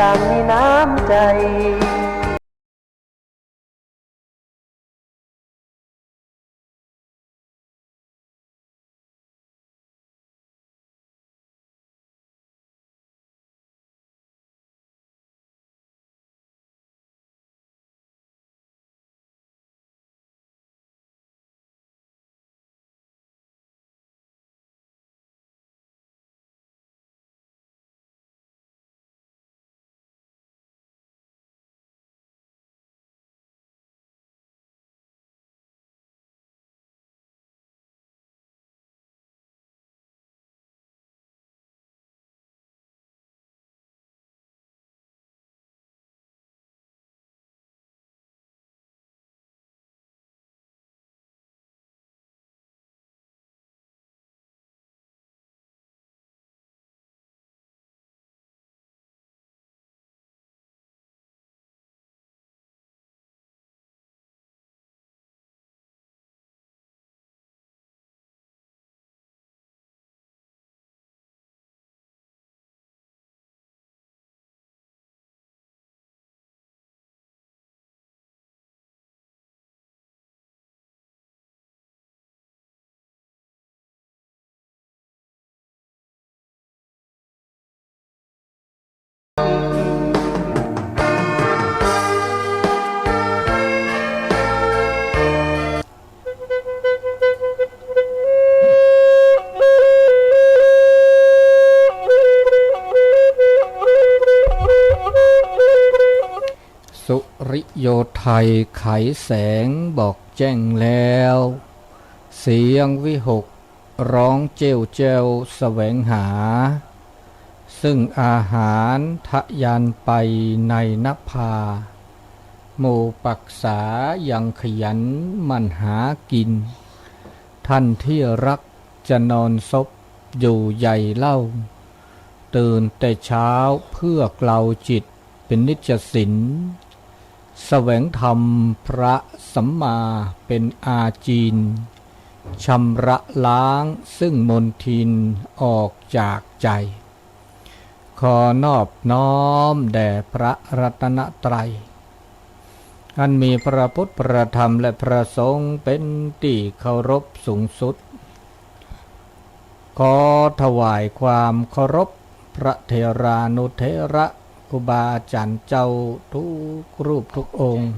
ต่างมีน้ำใจ สุริโยไทยไขแสงบอกแจ้งแล้ว เสียงวิหกร้องเจ้วแจ้วแสวงหา ซึ่งอาหารทะยานไปในนภา หมู่ปักษายังขยันหมั่นหากิน ท่านที่รักจะนอนซบอยู่ใหญ่เล่า ตื่นแต่เช้าเพื่อเกลาจิตเป็นนิจสิน แสวงธรรมพระสัมมาเป็นอาจีน ชำระล้างซึ่งมลทินออกจากใจ ขอนอบน้อมแด่พระรัตนตรัย อันมีพระพุทธ พระธรรม และพระสงฆ์เป็นที่เคารพสูงสุด ขอถวายความเคารพพระเถรานุเถระครูบาอาจารย์เจ้าทุกรูปทุกองค์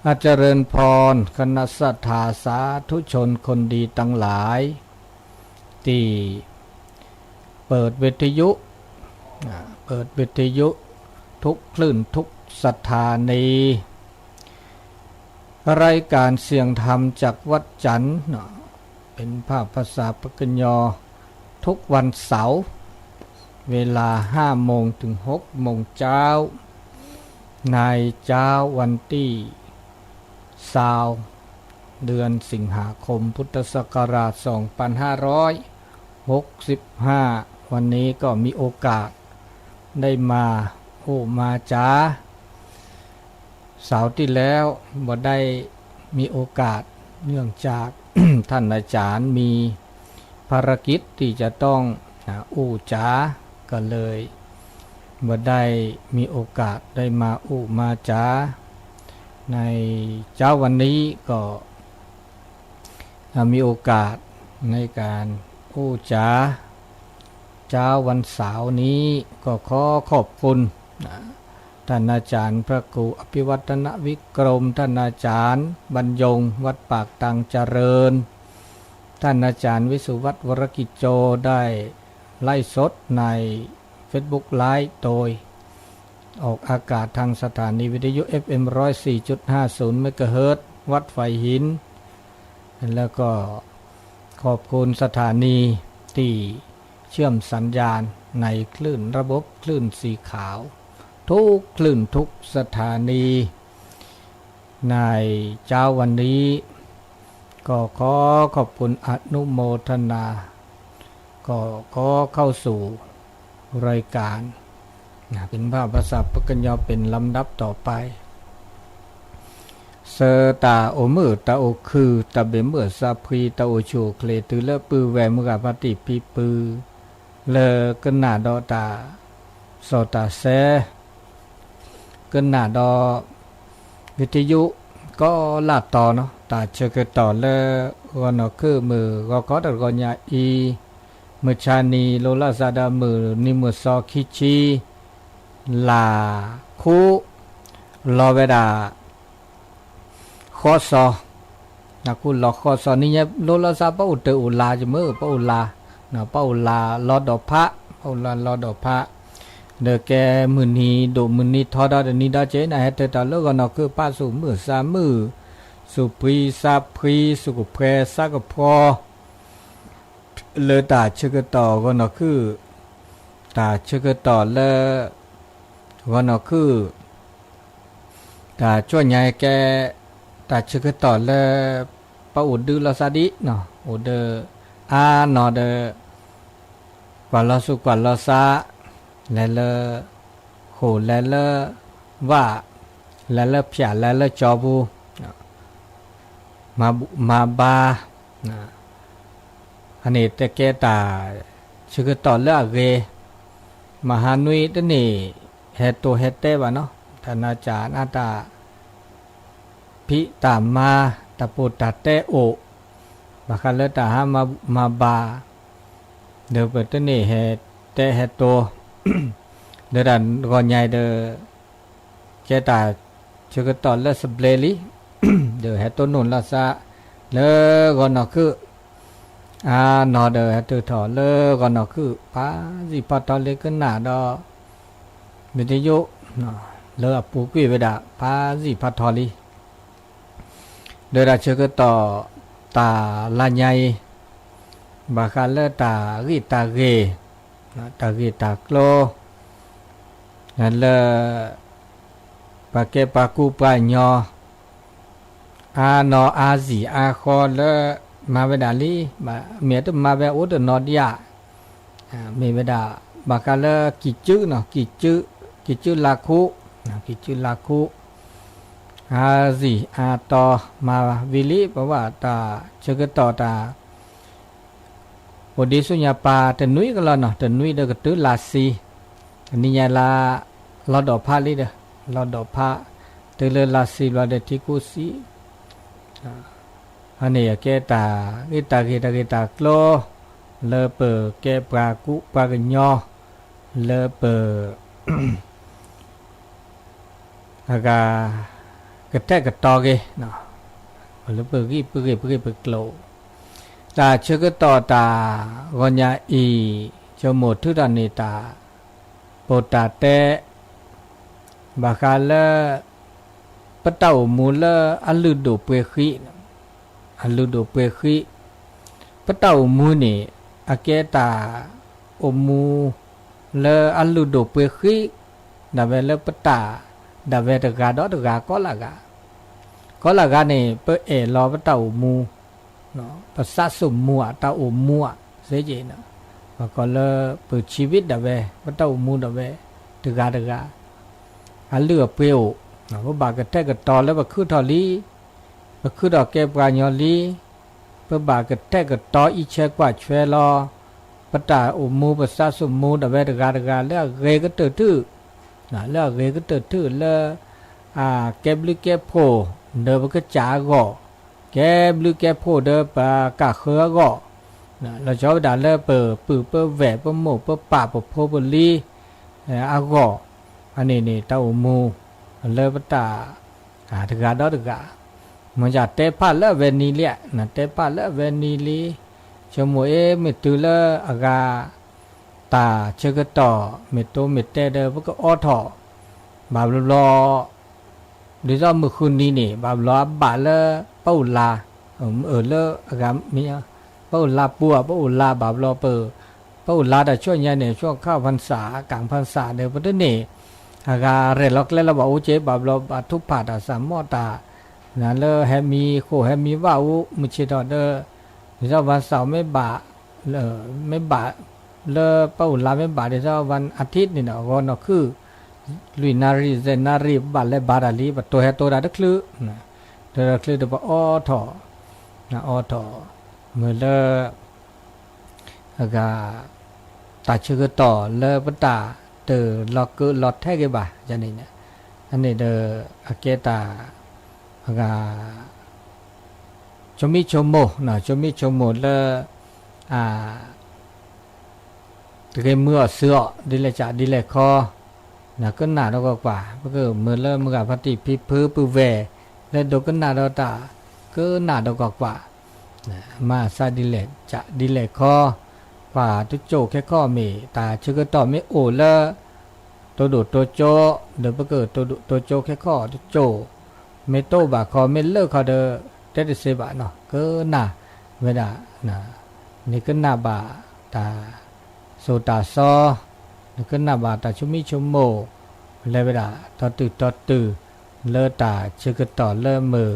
อาเจริญพร คณะศรัทธาสาธุชนคนดีทั้งหลาย ที่เปิดวิทยุ อ่า เปิดวิทยุทุกคลื่นทุกสถานี รายการเสียงธรรมจากวัดจันทร์เนาะ เป็นภาคภาษาปากกยอ ทุกวันเสาร์ เวลาห้าโมงถึงหกโมงเช้า ในเช้าวันที่ซาว เดือนสิงหาคม พุทธศักราชสองพันห้าร้อยหกสิบห้า วันนี้ก็มีโอกาสได้มาอู้มาจา เสาร์ที่แล้วบ่ได้มีโอกาส เนื่องจาก ท่านอาจารย์มีภารกิจที่จะต้อง อ่า อู้จา ก็เลยบ่ได้มีโอกาสได้มาอู้มาจา ในเช้าวันนี้ก็ อ่า มีโอกาสในการอู้จา เช้าวันเสาร์นี้ ก็ขอขอบคุณ อ่า ท่านอาจารย์พระครูอภิวัฒนวิกรม ท่านอาจารย์บรรยง วัดปากตังเจริญ ท่านอาจารย์วิสุวัฒน์ วรกิจโจ ได้ไลฟ์สดใน Facebook Live โดยออกอากาศทางสถานีวิทยุ เอฟเอ็ม ร้อยสี่จุดห้าศูนย์ เมกะเฮิรตซ์ วัดฝายหิน แล้วก็ขอบคุณสถานีที่เชื่อมสัญญาณในคลื่นระบบคลื่นสีขาว ทุกคลื่นทุกสถานี ในเช้าวันนี้ ก็ขอขอบคุณอนุโมทนา ก็ขอเข้าสู่รายการ นะ เป็นภาคภาษาปากกยอเป็นลำดับต่อไป ဆၢတၢ်အိၣ်မုာ်တၢ်အိၣ်ခုၣ် တၢ်ဘၣ်မုာ်စၢ်ဖှံ တၢ်အိၣ်ဆူၣ်အိၣ်ချ့ တုၤလၢပုၢ်ဝဲၢ်မုၢ်ဂၤဖါတံၢ်ဖံဖု လၢကနၣ်ဒီးတၢ် စီၤတၢ်စဲ ကနၣ်ဒီး ဝံသယုၣ် ကိးလၢတီၤနီၤ တၢ်ဆၢကတီၢ်လၢ ဂီၤနီၢ်ခုၣ်မုၢ်ဂီၤခီတဂီၤညါအံၤ, မုၢ်ဆါနံၤ လိၤလီၤစးဒီးမုၢ်နံၤမုၢ်သီခံဆံ လါခူၣ် လီၤဝဲဒၣ် ဃီစီၤ, နခူၣ်လီၤဃီစီၤ နံၤညါလိၤလီၤစး ပအိၣ်တၢ်အိၣ်လါ ယမ့ၢ်ပအိၣ်လါ, ပအိၣ်လါလီၤဒီးဖး, ပအိၣ်လါလီၤဒီးဖး, ဒီးကဲမုၢ်နံၤဒိၣ်မုၢ်နံၤထီဒီးတနံၤဒီးက့ၤ နဟဲတၢၢ်တၢ်လၢဂီၤနီၢ်ခုၣ် ပာ်ဆူၣ်မုၢ်သးမုၢ်, ဆူၣ်ဖှံသးဖှံ ဆူၣ်ကဖှဲသးကဖှီ လၢတၢ်ဆၢကတီၢ်ဂီၤနီၢ်ခုၣ်, တၢ်ဆၢကတီၢ်လၢ ဂီၤနီၢ်ခုၣ်, တၢ်ကၠီၣ်ညါကဲ တၢ်ဆၢကတီၢ်လၢ ပအိၣ်ဒုးလီၤစးဒံး, အိၣ်ဒီး အါနီၢ်ဒီး ကွၢ်လီၤဆူၣ်ကွၢ်လီၤစး, လဲၤလၢ ဃိာ်လဲၤလၢ ဝၣ်, လဲၤလၢဖၠၣ်လဲၤလၢကၠီပူၤ မၤဘူၣ်မၤဘါ, အန့ၣ်တကဲတၢ်ဆၢကတီၢ်လၢအဂ့ၤ, မဟါနွံတန့ၢ် ဟဲတိၢ်ဟဲတဲဘၣ်နီၤ, တၢ်နၤကၢ်နတၢ် ဖံးတၢ်မၤ တၢ်ပိၢ်တၢ်တဲအိၣ်, ဘၣ်ဃးလၢတၢ်ဟါမၤဘူၣ်မၤဘါ, ဒီးပတန့ၢ်ဟဲတဲဟဲတိၢ်, ဒီးတၢ်ဂီၤညါအံၤဒီး ကဲတၢ်ဆၢကတီၢ်လၢစဘျ့လံ, ဒီးဟဲတိၢ်နီၣ်လီၤစး လၢဂီၤနီၢ်ခုၣ်, အါနီၢ်ဒီးဟဲတၢၢ်ထီၣ်လၢဂီၤနီၢ်ခုၣ် ဖးစံၣ်ဖးထီလံကနၣ်ဒီး မ့ၢ်တယိၣ် လၢအပူၤကွံာ်ဝဲဒၣ် ဖးစံၣ်ဖးထီလံ ဒီးတၢ်ဆၢကတီၢ် တၢ်လါညါအံၤ ဘၣ်ဃးလၢတၢ်ဂ့ၢ်တၢ်ဂ့ၢ်, တၢ်ဂ့ၢ်တၢ်ကျိၤ လၢ ပှၤကဲပှၤကူပှၤကညီ အါနီၢ်အါစံာ်အါဃီလၢ မၤဝဲဒၣ်လံ, မ့ၢ်တမၤဝဲအိၣ်တနီၤဒံးဧါ, မ့ၢ်ဝဲဒၣ် ဘၣ်ဃးလၢကံၢ်ကၠူနီၤ, ကံၢ်ကၠူလါခူၣ်, ကံၢ်ကၠူလါခူၣ် အါစံာ်အါတီ မၤဝံၤလံ ပဝဲတၢ်ဆၢကတီၢ်တၢ် အိၣ်ဒံးဆူညါပၢ်တနွံကလီနီၤ, တနွံဒီးကတုၤလါဆံ, တနံၤညါလါ လီၤဒီးဖးလံဒီး, လီၤဒီးဖး, တုၤလၢလါဆံဘျီဒီးထံကူဆံ, အန့ၣ်အကဲတၢ်ဂ့ၢ်တၢ်ဂ့ၢ်တၢ်ဂ့ၢ်တၢ်ကျိၤ လၢပကဲပှၤကူပှၤကညီ လၢပ အဂၤ ကထဲကတီၤက့ၤ လၢပဂံၢ်ပဂ့ၢ်ပဂ့ၢ်ပကျိၤ, တၢ်ဆၢကတီၢ်တၢ်ဂီၤညါအံၤ ဆိကမိၣ်ထုးထီၣ်န့ၢ်တၢ်ပိၢ်တၢ်တဲ ဘၣ်ဃးလၢ ပတၢ်အိၣ်မူလၢအလုၢ်ဒိၣ်ပှ့ၤဃံ, အလုၢ်ဒိၣ်ပှ့ၤဃံ, ပတၢ်အိၣ်မူန့ၣ် အကဲတၢ်အိၣ်မူ လၢအလုၢ်ဒိၣ်ပှ့ၤဃံ ဒၣ်ဝဲလၢပတၢ် ဒၣ်ဝဲတဂၤဒီးတဂၤကိးလၢဂၤ, ကိးလၢဂၤန့ၣ် ပအဲၣ်လီၤပတၢ်အိၣ်မူ ပသးစူၣ်မူအတၢ်အိၣ်မူဧါ, စ့က့ၤ ပကိးလၢပဆံးဝံဒၣ်ဝဲ ပတၢ်အိၣ်မူဒၣ်ဝဲ တဂၤတဂၤ အလုၢ်အပှ့ၤအိၣ်, ပဘၣ်ကထဲကတီၤလၢပခုထီၣ်လံ, ပခုထီၣ်ကဲပှၤကညီလံ, ပဘၣ်ကထဲကတီၤအံးဆဲးကွၢ်ဆဲးလီၤ ပတၢ်အိၣ်မူပသးစူၣ်မူဒၣ်ဝဲတဂၤတဂၤ လၢအဂ့ၤကတၢၢ်ထူၣ်, လၢအဂ့ၤကတၢၢ်ထူၣ်လၢ ကဲဘျုးကဲဖှိၣ် ဒီးပကစၢ်အဂီၢ်, ကဲဘျုးကဲဖှိၣ်ဒီးပကၢ်ဃၢအဂီၢ်, လီၤဆီဝဲဒၣ်လၢပပုၢ်ပဝဲၢ် ပမိၢ်ပပၢ် ပဖိပလံၤ အဂီၢ်, အန့ၣ်န့ၣ် တၢ်အိၣ်မူ လၢပတၢ် တဂၤဒီးတဂၤ, မ့ၢ်ယတဲဖးလၢအဝဲနံၤလံ, နတဲဖးလၢအဝဲနံၤလံ, ဆိကမိၣ်အ့ မ့ၢ်တုၤလၢအဂၤ တၢ်ဆၢကတီၢ် မ့ၢ်တိမ့ၢ်တဲဒီး ပကအိးထီၣ်, ဘၣ်ဘျီဘျီ ဒ်သိးမုၢ်ဃုနံၤန့ၣ် ဘၣ်ဘျီအဘၣ်လၢ ပအိၣ်လါ, အၢၣ်လၢအဂၤမ့ၢ် ပအိၣ်လါပူၤ ပအိၣ်လါဘၣ်ဘျီပ ပအိၣ်လါတၢ်ဆူညါန့ၣ် ဆူခါဖၣ်စၣ် ကၣ်ဖၣ်စၣ်ဒီး ပတန့ၢ် အဂၤရဲၣ်လီၤကျဲလီၤဘၣ်အိၣ်က့ ဘၣ်ဘျီဘၣ်ထူးဖးတၢ်စၢ်မီၢ်တၢ် လၢဟဲမံဃိာ်ဟဲမံဝၣ်အိၣ် မုၢ်ဆ့ၣ်ထီၣ်ဒီး ဒ်သိးဝၣ်စၢ်မ့ၢ်ဘၣ် မ့ၢ်ဘၣ် လၢပအိၣ်လါမ့ၢ်ဘၣ်ဒ်သိး ဝၣ်အထံးန့ၣ်ဒီး ဂီၤနီၢ်ခုၣ် လွံၢ်နၣ်ရံၣ် ယဲၢ်နၣ်ရံၣ် ဘၣ်လဲၤဘါတၢ်လံ ပတိၢ်ဟဲတိၢ်တၢ်တချုး တိၢ်တၢ်တချုးဒီးပအိးထီၣ် အိးထီၣ် မ့ၢ်လၢ အဂၤ တၢ်ဆၢကတီၢ်လၢပတၢ် တလီၤကၢလီၤထဲက့ၤဘၣ်န့ၣ်, အန့ၣ်ဒီး အကဲတၢ် အဂၤ ဆိမိၣ်ဆိမိၣ်, ဆိမိၣ်ဆိမိၣ်လၢ တဂ့ၤမုာ်အီၤစုအီၤ ဒ်လဲၣ်စးဒ်လဲၣ်ခီ, ကနၣ်ဒီးကွၢ်ကွၢ်, ပကမၢလၢမုၢ်ဂၤဖါတံၢ်ဖံဖုပုၢ်ဝဲၢ် လၢဒိကနၣ်ဒီးတၢ်, ကနၣ်ဒီးကွၢ်ကွၢ်, မၤအသးဒ်လဲၣ်စးဒ်လဲၣ်ခီ, ပှၤတစိၢ်ခဲခီမ့ၢ် တၢ်ဆၢကတီၢ်မ့ၢ်အိၣ်လၢ တိၢ်ဒိၣ်တိၢ်ကၠိ, ဒီးပကတိၢ်ဒိၣ်တိၢ်ကၠိခဲခီတစိၢ်, မ့ၢ်တအိၣ်ဘၣ်ခီ မ့ၢ်လၢခီဒီး တဲတသ့ဘၣ်နီၤ, ကနၣ်ဝဲဒၣ်, နကနၣ်ဘၣ်တၢ်သိၣ်တၢ်သီ, နကနၣ်ဘၣ်တၢ်ဆိမိၣ်ဆိမိၣ်, လဲၤဝဲဒၣ် တီတုၤတီတုၤ လၢတၢ်ဆၢကတီၢ်လၢမုၢ်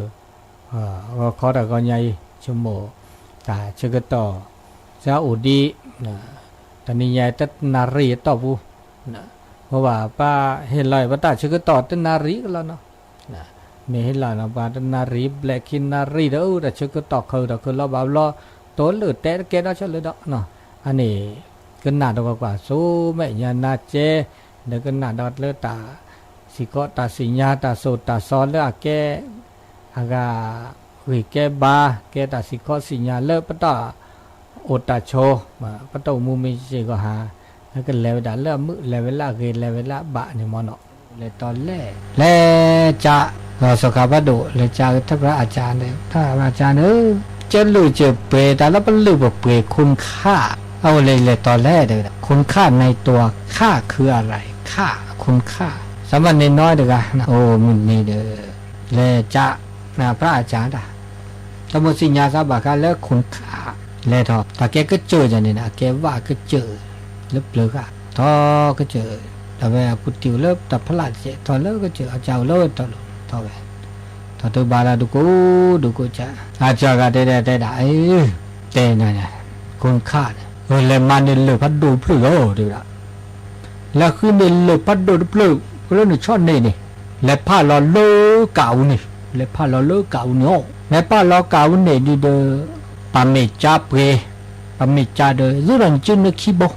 ဂီၤခီတၢ်ဂီၤညါအံၤ ဆိကမိၣ် တၢ်ဆၢကတီၢ် စ့အိၣ်ဒံး တနံၤညါတနၣ်ရံၣ်အတီၢ်ပူၤ, အဃိဘၣ်ပှၤဟ့ၣ်လီၤပတၢ်ဆၢကတီၢ်တနၣ်ရံၣ်ကလီနီၤ, မ့ၢ်ဟ့ၣ်လီၤပှၤတနၣ်ရံၣ်ဘျဲၣ်ခံနၣ်ရံၣ်ဒီး တၢ်ဆၢကတီၢ်ခုၣ်ဒီးခုၣ်လီၤဘၣ်ဘျီ တိၢ်လၢတဲတကဲဒီးဆၢလၢဒီး အန့ၣ် ကနၣ်ဒီးကွၢ်ကွၢ် ဆိမဲာ်ညါနါကဲ ဒီးကနၣ်ဒီးလၢတၢ် စံၣ်ခီတၢ်စံၣ်ညါ တၢ်သိၣ်တၢ်သီလၢအကဲ အဂၤ ဂံၢ်ကဲဘါ ကဲတၢ်စံၣ်ခီစံၣ်ညါလၢပတၢ်အိၣ်တၢ်ဆိး, ပတၢ်အိၣ်မူမ့ၢ်စ့ၢ်ကီးဟး ကလဲၤဝဲဒၣ်လၢအမုာ် လဲၤဝဲလၢအဂ့ၤ လဲၤဝဲလၢအဘၣ်န့ၣ်မ့ၢ်နီၤ, လဲၤတီၤလဲၣ် လဲၤကး စီၤခါဖးဒိၣ် လဲၤကးကထၢၣ်ပြၢအကးန့ၣ် ထၢၣ်ပြၢအကးန့ၣ် ကၢလုၢ်ကၢပှ့ၤ တၢ်လၢပလုၢ်ပပှ့ၤ คุณค่า အအိၣ်လၢလဲၤတီၤလဲၣ်တဲဝဲဒၣ် คุณค่าในตัวข้าคืออะไร ค่า คุณค่า สามเณรน้อยတဂၤ အိၣ်မုၢ်နံၤဒီး လဲၤကး ပြၢအကးတၢ် တၢ်မိၣ်သ့ၣ်ညါသးဘၣ်ဃးလၢ คุณค่า လဲၤထီၣ် တၢ်ကဲကစၢၢ်ယၤန့ၣ် အကဲဝၣ်ကစၢၢ် လၢပျၢၤဃာ် ထီၣ်ကစၢၢ် ဒီးဝဲအကူတံၢ်အိၣ်လၢတၢ်ဖးလၢ်တစဲး ထီၣ်လၢကစၢၢ် အကးအိၣ်လၢဝဲထီၣ်လီၤ ထီၣ်ဝဲ ထီၣ်တုၤဘၣ်လၢဒူကိးဒူကိးကး အကးဂၤတဲဒၣ်တဲဒၣ် အၢ တဲနၤ คุณค่าန့ၣ် လဲၤမၤန့ၢ်လၢၢ်ဖးဒိၣ်တဖျၢၣ်လီၤ တဲဝဲဒၣ် လဲၤဃုန့ၢ်လၢၢ်ဖးဒိၣ်တဖျၢၣ် လၢနဆီၣ်န့ၢ်န့ၣ် လဲၤဖးလီၤလၢကးအူန့ၣ် လဲၤဖးလီၤလၢကးအူန့ၣ်အီၤ လဲၤဖးလီၤကးအူန့ၣ်ဒီး ပမ့ၢ်ကးပှ့ၤ ပမ့ၢ်ကးဒီး ယူၢ်ဒီးနစုနခံဘိ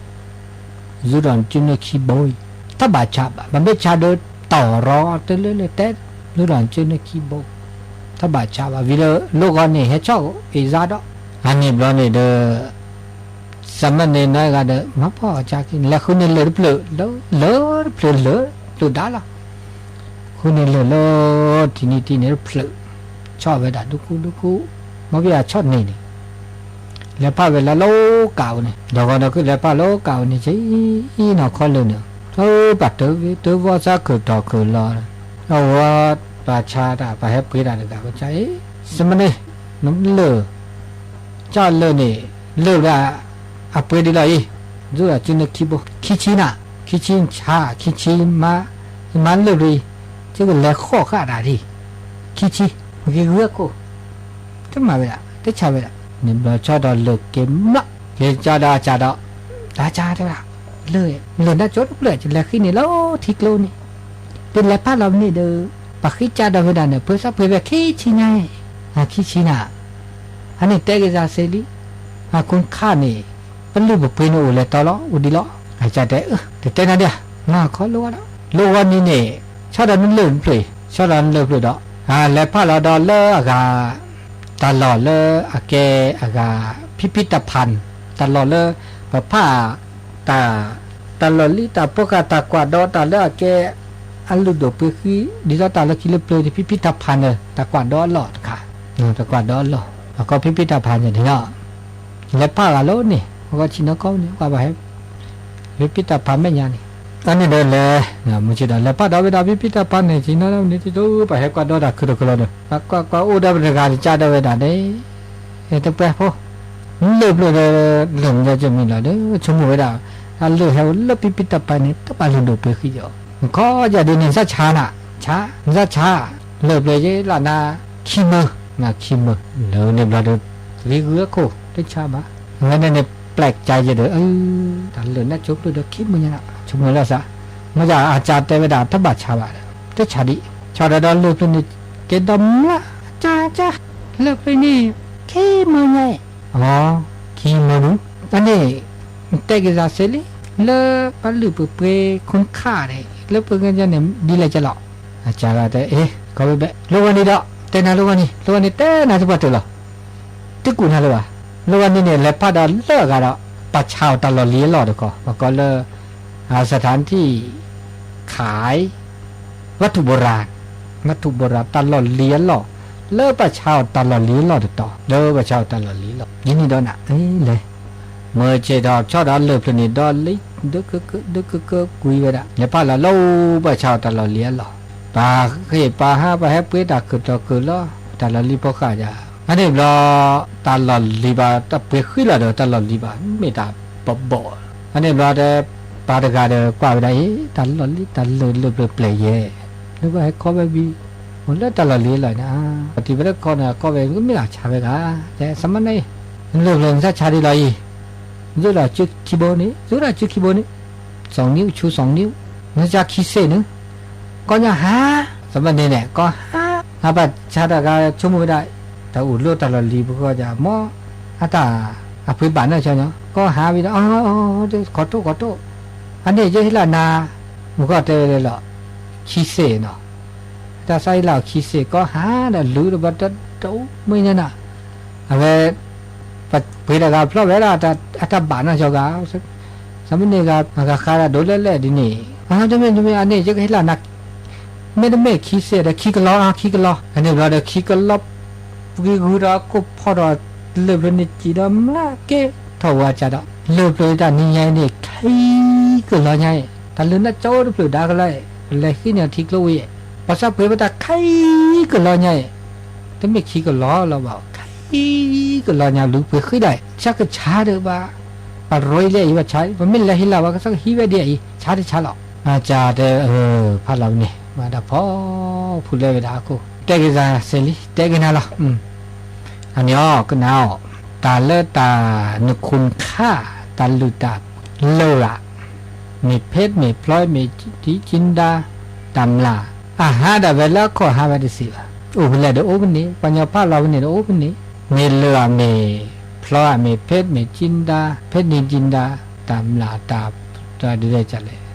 ယူၢ်ဒီးနစုနခံဘိ တၢ်ဘၣ်ဆးဘၣ် ပမ့ၢ်ဆးဒီး တီၢ်ရီတလၢလၢတဲ ယူၢ်ဒီးနစုနခံဘိ တၢ်ဘၣ်ဆးဘၣ် ဝံၤလၢ လိၣ်ဂီၤန့ၣ် ဟဲဆီၣ်အ့ၣ်စါဒီး အန့ၣ်ဘျီန့ၣ်ဒီး စၢမၢ်န့ၣ်နီၢ်ဂၤဒီး မၤပှၢ်အကါခံ လဲၤဃုန့ၢ်လၢၢ်တဖျၢၣ် လၢၢ်တဖျၢၣ်လၢၢ်တဖျၢၣ်ဒါလီၤ ဃုန့ၢ်လၢၢ်လၢ ထံနံၤတံၢ်န့ၣ်တဖျၢၣ် ဆီၣ်ဝဲဒၣ်ဒူကူဒူကူ မ့ၢ်ဘၣ်ဆီၣ်န့ၢ်န့ၣ် လဲၤဖးဝဲလၢလီၤကးအူန့ၣ် ဒီးဂီၤဒီးခုလဲၤဖးလီၤကးအူန့ၣ် ဆ့နီၢ်ခီလၢာ်န့ၣ် ပှၤတၢ်ဝံတၢ်ဝီသးခုၣ်ထီၣ်ခုၣ်လီၤ အဝဲပှၤဆါတၢ် ပှၤဟဲပှ့ၤတၢ်တဂၤ ပှၤဆါအံၤ စၢမၢ်န့ၣ် နလၢၢ် ကၢ်လၢၢ်န့ၣ် လၢၢ်ဝဲဒၣ် အပှ့ၤဒ်လီၤအံၤ ယူၢ်ဒီးစုနခံဘိ ခံဆံနၤ ခံဆံဆါ ခံဆံမၤ မၤလၢၢ်ဖျၢၣ်အံၤ ကလဲၤဃီၣ်ဃာ်တၢ်ဒံး ခံဆံ ဂ့ၤဂုၤအခိၣ် တမၤဝဲဒၣ် တဆါဝဲဒၣ် န့ၣ်ဘျီဆီၣ်ဒီးလၢၢ်က့ၤမျး က့ၤကၢ်ဒီးအကးဒီး တၢ်ကၢ်တဲဝဲဒၣ် လၢၢ် လၢၢ်နၢ်ကၠိတဖျၢၣ် ကလဲၤဃုန့ၢ်လၢထံကျိန့ၣ် ပလဲၤဖးလီၤန့ၣ်ဒီး ပှၤဃ့ကၢ်ဒီးဝဲဒၣ်န့ၣ် ပှ့ၤသးပှ့ၤဝဲခံဆံညါ ခံဆံနၤ အန့ၣ်တဲက့ၤသးစ့လံ အခွန်ခါန့ၣ် ပလုၢ်ပပှ့ၤန့ၣ်အိၣ်လဲၤတီၤလီၤ အိၣ်ဒံးလီၤ အကၢ်တဲ တတဲနၤဒၣ် မၤခီလိဝဲဒီး လိဝဲန့ၣ်န့ၣ် ဆီၣ်ဒီးနလၢၢ်တဖျၢၣ် ဆီၣ်ဒီးနလၢၢ်ဖျၢၣ်ဒီး လဲၤဖးလီၤဒီးလၢအဂၤ တၢ်လီၢ်လၢအကဲအဂၤ ဖံဖံတၢ်ဖးန့ၣ် တၢ်လီၢ်လၢ ပဖး တၢ် တၢ်လီၢ်လံတၢ်ပှီၢ်ဃာ်တၢ်ကွၢ်ဒီးတၢ်လၢအကဲ အလုၢ်ဒိၣ်ပှ့ၤဃံ ဒ်သိးတၢ်လၢခံလၢပျၢၤ ဖံဖံတၢ်ဖးန့ၣ် တၢ်ကွၢ်ဒီးအလီၢ်တခါ တၢ်ကွၢ်ဒီးအလီၢ် အခီဖံဖံတၢ်ဖးန့ၣ်ဒီး လဲၤဖးဂၤလီၤန့ၣ် အဂီၢ်ဆံးနီၢ်ကီၢ်န့ၣ် ပှၤဘၣ်ဟဲ ဖံဖံတၢ်ဖးမဲာ်ညါန့ၣ် အန့ၣ်ဒီးလဲၤ မုၢ်ဆ့ၣ်ဒီးလဲၤဖးဒီးဝဲဒၣ်ဖံဖံတၢ်ဖးန့ၣ် ဆံးနီၢ်န့ၣ် တၢ်ပှၤဟဲကွၢ်ဒီးတၢ်ခုၣ်တၢ်ကလီဒီး ပှၤကွၢ်ကွၢ်အိၣ်ဒီးပတဂၤတကးဒီးဝဲဒၣ်န့ၣ် တပှဲၤဖိ လၢၢ်ဖျၢၣ်ဒီး လၢၢ်မ့ၢ်ယဲကမံၤလီၤဒီး ဆိကမိၣ်ဝဲဒၣ် တၢ်လၢၢ်ဟဲအိၣ်လၢဖံဖံတၢ်ဖးန့ၣ် တဘၣ်လုၢ်ဒိၣ်ပှ့ၤဃံအီၤ နခီယၤဒ်န့ၣ် နသးဆါနၤ ဆါ နသးဆါ လၢၢ်ဖျၢၣ်ယဲလၢနၤ ခံမၢ နၤခံမၢ လၢန့ၣ်ဘျီဒီး ဂ့ၤဂုၤအခိၣ် တဆါဘၣ် အဝဲန့ၣ်န့ၣ် ပျဲကါယဲဒီး တၢ်လၢၢ်နၢ်ကၠိဖျၢၣ်ဒီး ခံမၢညါနၤ ဆိကမိၣ်လၢသး မ့ၢ်ယၤအကၢ်တဲဝဲဒၣ် တဘၣ်ဆါဘၣ်ဒီး တဆါဒံး ဆါဒီးဒီးလၢၢ်ဖျၢၣ်န့ၣ် ကဲဒီးမျး ကၢ်ကၢ် လၢၢ်ဖျၢၣ်န့ၣ် ခံမၢညါ အ ခံမၢဒု အန့ၣ် တဲက့ၤသးစ့လံ လၢပလုၢ်ပပှ့ၤခိၣ်ခၣ်န့ၣ် လၢပှ့ၤကညီန့ၣ် ဒ်လဲၣ်ကလီၤ. အကစၢ်ဂၤတဲ အ့ ခီဖျိဘဲ လိၣ်ဂီၢ်န့ၣ်ဒီး တဲနၤလိၣ်ဂီၢ်န့ၣ် လိၣ်ဂီၢ်န့ၣ်တဲနၤသပှၢ်တၢၢ်လီၤ. တကူၣ်နၤလၢၤဘၣ်. လိၣ်ဂီၢ်န့ၣ်န့ၣ် လဲၤဖးဒီးလၢအဂၤဒီး ပာ်ဆါအီၤတၢ်လီၢ်လံၤအလီၢ်တခီ ပကိးလၢ အ สถานที่ขาย วัตถุโบราณ วัตถุโบราณ တၢ်လီၢ်လံၤအလီၢ် လၢပာ်ဆါအီၤတၢ်လီၢ်လံၤအလီၢ်တတီၤ လၢပာ်ဆါအီၤတၢ်လီၢ်လံၤအလီၢ် ဒ်န့ၣ်ဒီးနၤ အ့ လဲၤ မ့ၢ်ဆဲးဒီးဆီၣ်ဒီးလၢၢ်ဖျၢၣ်န့ၣ် ဒီးလံ ဒၢကက ဒၢကကကွံာ်ဝဲဒၣ် လဲၤဖးလီၤလၢပာ်ဆါအီၤတၢ်လီၢ်လံၤအလီၢ် ပာ်ဃ့ၢ်ပာ်ဟါ ပာ်ဟဲပှ့ၤတၢ်ခုၣ်တီၢ်ခုၣ်လီၤ တၢ်လီၢ်လံၤဖိဃာ်ယၤ အန့ၣ်ဘျီ တၢ်လီၢ်လံၤဘၣ် တၢ်ပှ့ၤဃံလီၤဒီး တၢ်လီၢ်လံၤဘၣ် မ့ၢ်တၢ်ပဘီၣ် အန့ၣ်ဘျီဒီး ပၢ်တဂၤဒီးကွၢ်ဝဲဒၣ်အံၤ တၢ်လီၢ်လံၤ တၢ်လၢၢ်လၢၢ်ဖျၢၣ်ဖျၢၣ်ယဲၢ် လၢပှၤဟဲခီဖဲဘံ အိၣ်လၢတၢ်လီၢ်လံၤအလီၢ်န့ၣ် ပတံၤဝဲတခီန့ၣ် ခီဖဲမ့ၢ်လၢဆါဝဲဂၤ တဲ စးမါန့ၣ် လၢၢ်ဖျၢၣ်န့ၣ် သးဆါဒ်လီၤအံၤ သုဒၣ်စုခံဘိန့ၣ် သုဒၣ်စုခံဘိန့ၣ် စီၤနံၣ် ဆူစီၤနံၣ် နစၢ်ခံစ့ၣ်န့ၣ် ကီၢ်ညါဟါ စးမါန့ၣ်န့ၣ် ကီၢ်ဟါ အပၢ်ဆါတၢ်ဂၤဆိကမိၣ်ဝဲဒၣ် တၢ်အိၣ်လၢတၢ်လီၢ်လံၤပဂီၢ်ယၤ မ်အတၢ် အပှ့ၤဘၣ်နီၢ်ဆီညီ ကီၢ်ဟါဝံၤဒီး အ ခီၣ်ထိၣ်ခီၣ်ထိၣ် အန့ၣ်ယဟ့ၣ်လၢနၤ မုၢ်ကီၢ်တဲဝဲဒၣ်လီၤ ခံစ့ၣ်နီၤ တၢ်စၢ်ဟ့ၣ်လၢအီၤခံစ့ၣ် ကီၢ်ဟါဒီးလူၤဒီးဘၣ်တအိၣ်မ့ၢ်ညါနၤ အဝဲ ပှ့ၤတၢ်ဂၤဖျီၣ်ဝဲဒၣ် အတၢ်ဘၣ်နီၢ်ဆီဂၤ စးမါန့ၣ်ဂၤ အဂၤဃါဒၣ်ဒိးလဲၣ်လဲၣ်ဒ်န့ၣ် အတမ့ၢ်တမ့ၢ် အန့ၣ်ယကဟ့ၣ်လၢနၤ မ့တမ့ၢ်ခံစ့ၣ်ဒီးခံကလီ ခံကလီ အန့ၣ်ဘျီဒီးခံကလီ ပှ့ၤဂုၤဒီးကိၣ်ဖီၣ်ဒီး လၢၢ်ဖျၢၣ်န့ၣ်စံးဒီးမျးက့ထီၣ်ဝဲကဒီး လၢၢ်ဖျၢၣ်တၢ်နံၤညါအံၤန့ၣ် ခံကလီညါအံၤ တၢ်လၢၢ်နၢ်ကၠိတဖျၢၣ်ဒါကလီ ပလဲၤဃ့န့ၢ်အီၤထံကျိဝံၤ ပှၤစၢ်ပှ့ၤပတၢ်ခံကလီညါအံၤ တမ့ၢ်ခံကလီလီၤဘၣ် ခံကလီညါလူၤပှ့ၤဃံဒီး ဆၢကဆါဒီးဘၣ် ပှၤရ့လဲၣ်အံၤဘၣ်ဆါ ပမ့ၢ်လဲၤဟ့ၣ်လီၤဘၣ်ကစၢ်ကဟံးဝဲဒ်အံၤ ဆါတဆါလီၤ အကစၢ်တဲ ဖးလီၤဝဲန့ၣ် မၤတၢ်ဖီ ဖုးလဲဝဲဒၣ်အခိၣ် တဲက့ၤသးစဲးလံ တဲက့ၤနၤလီၤ အန့ၣ်အီၤ ကနၣ်အီၤ တၢ်လၢတၢ်နခိၣ်ခၣ် တၢ်လုၢ်တၢ်လၢၢ်ဧါ မ့ၢ်ဖ့းမ့ၢ်ဖျီမ့ၢ်ဒံကၠံဒါ တၢ်မျၢ် အဟါဒၣ်ဝဲလၢအခီၣ်ဟါဝဲတစံးဘၣ် အိၣ်ဖဲလဲၣ်ဒီးအိၣ်ဖဲန့ၣ် ပှၤကညီဖးလီၤဖဲန့ၣ်ဒီးအိၣ်ဖဲန့ၣ် မ့ၢ်လၢၢ်ဧါမ့ၢ်ဖျီဧါမ့ၢ်ဖ့းမ့ၢ်ကၠံဒါ ဖ့းဒံကၠံဒါ တၢ်မျၢ်တၢ် တၢ်ဒ်လဲၣ်ကလဲၣ်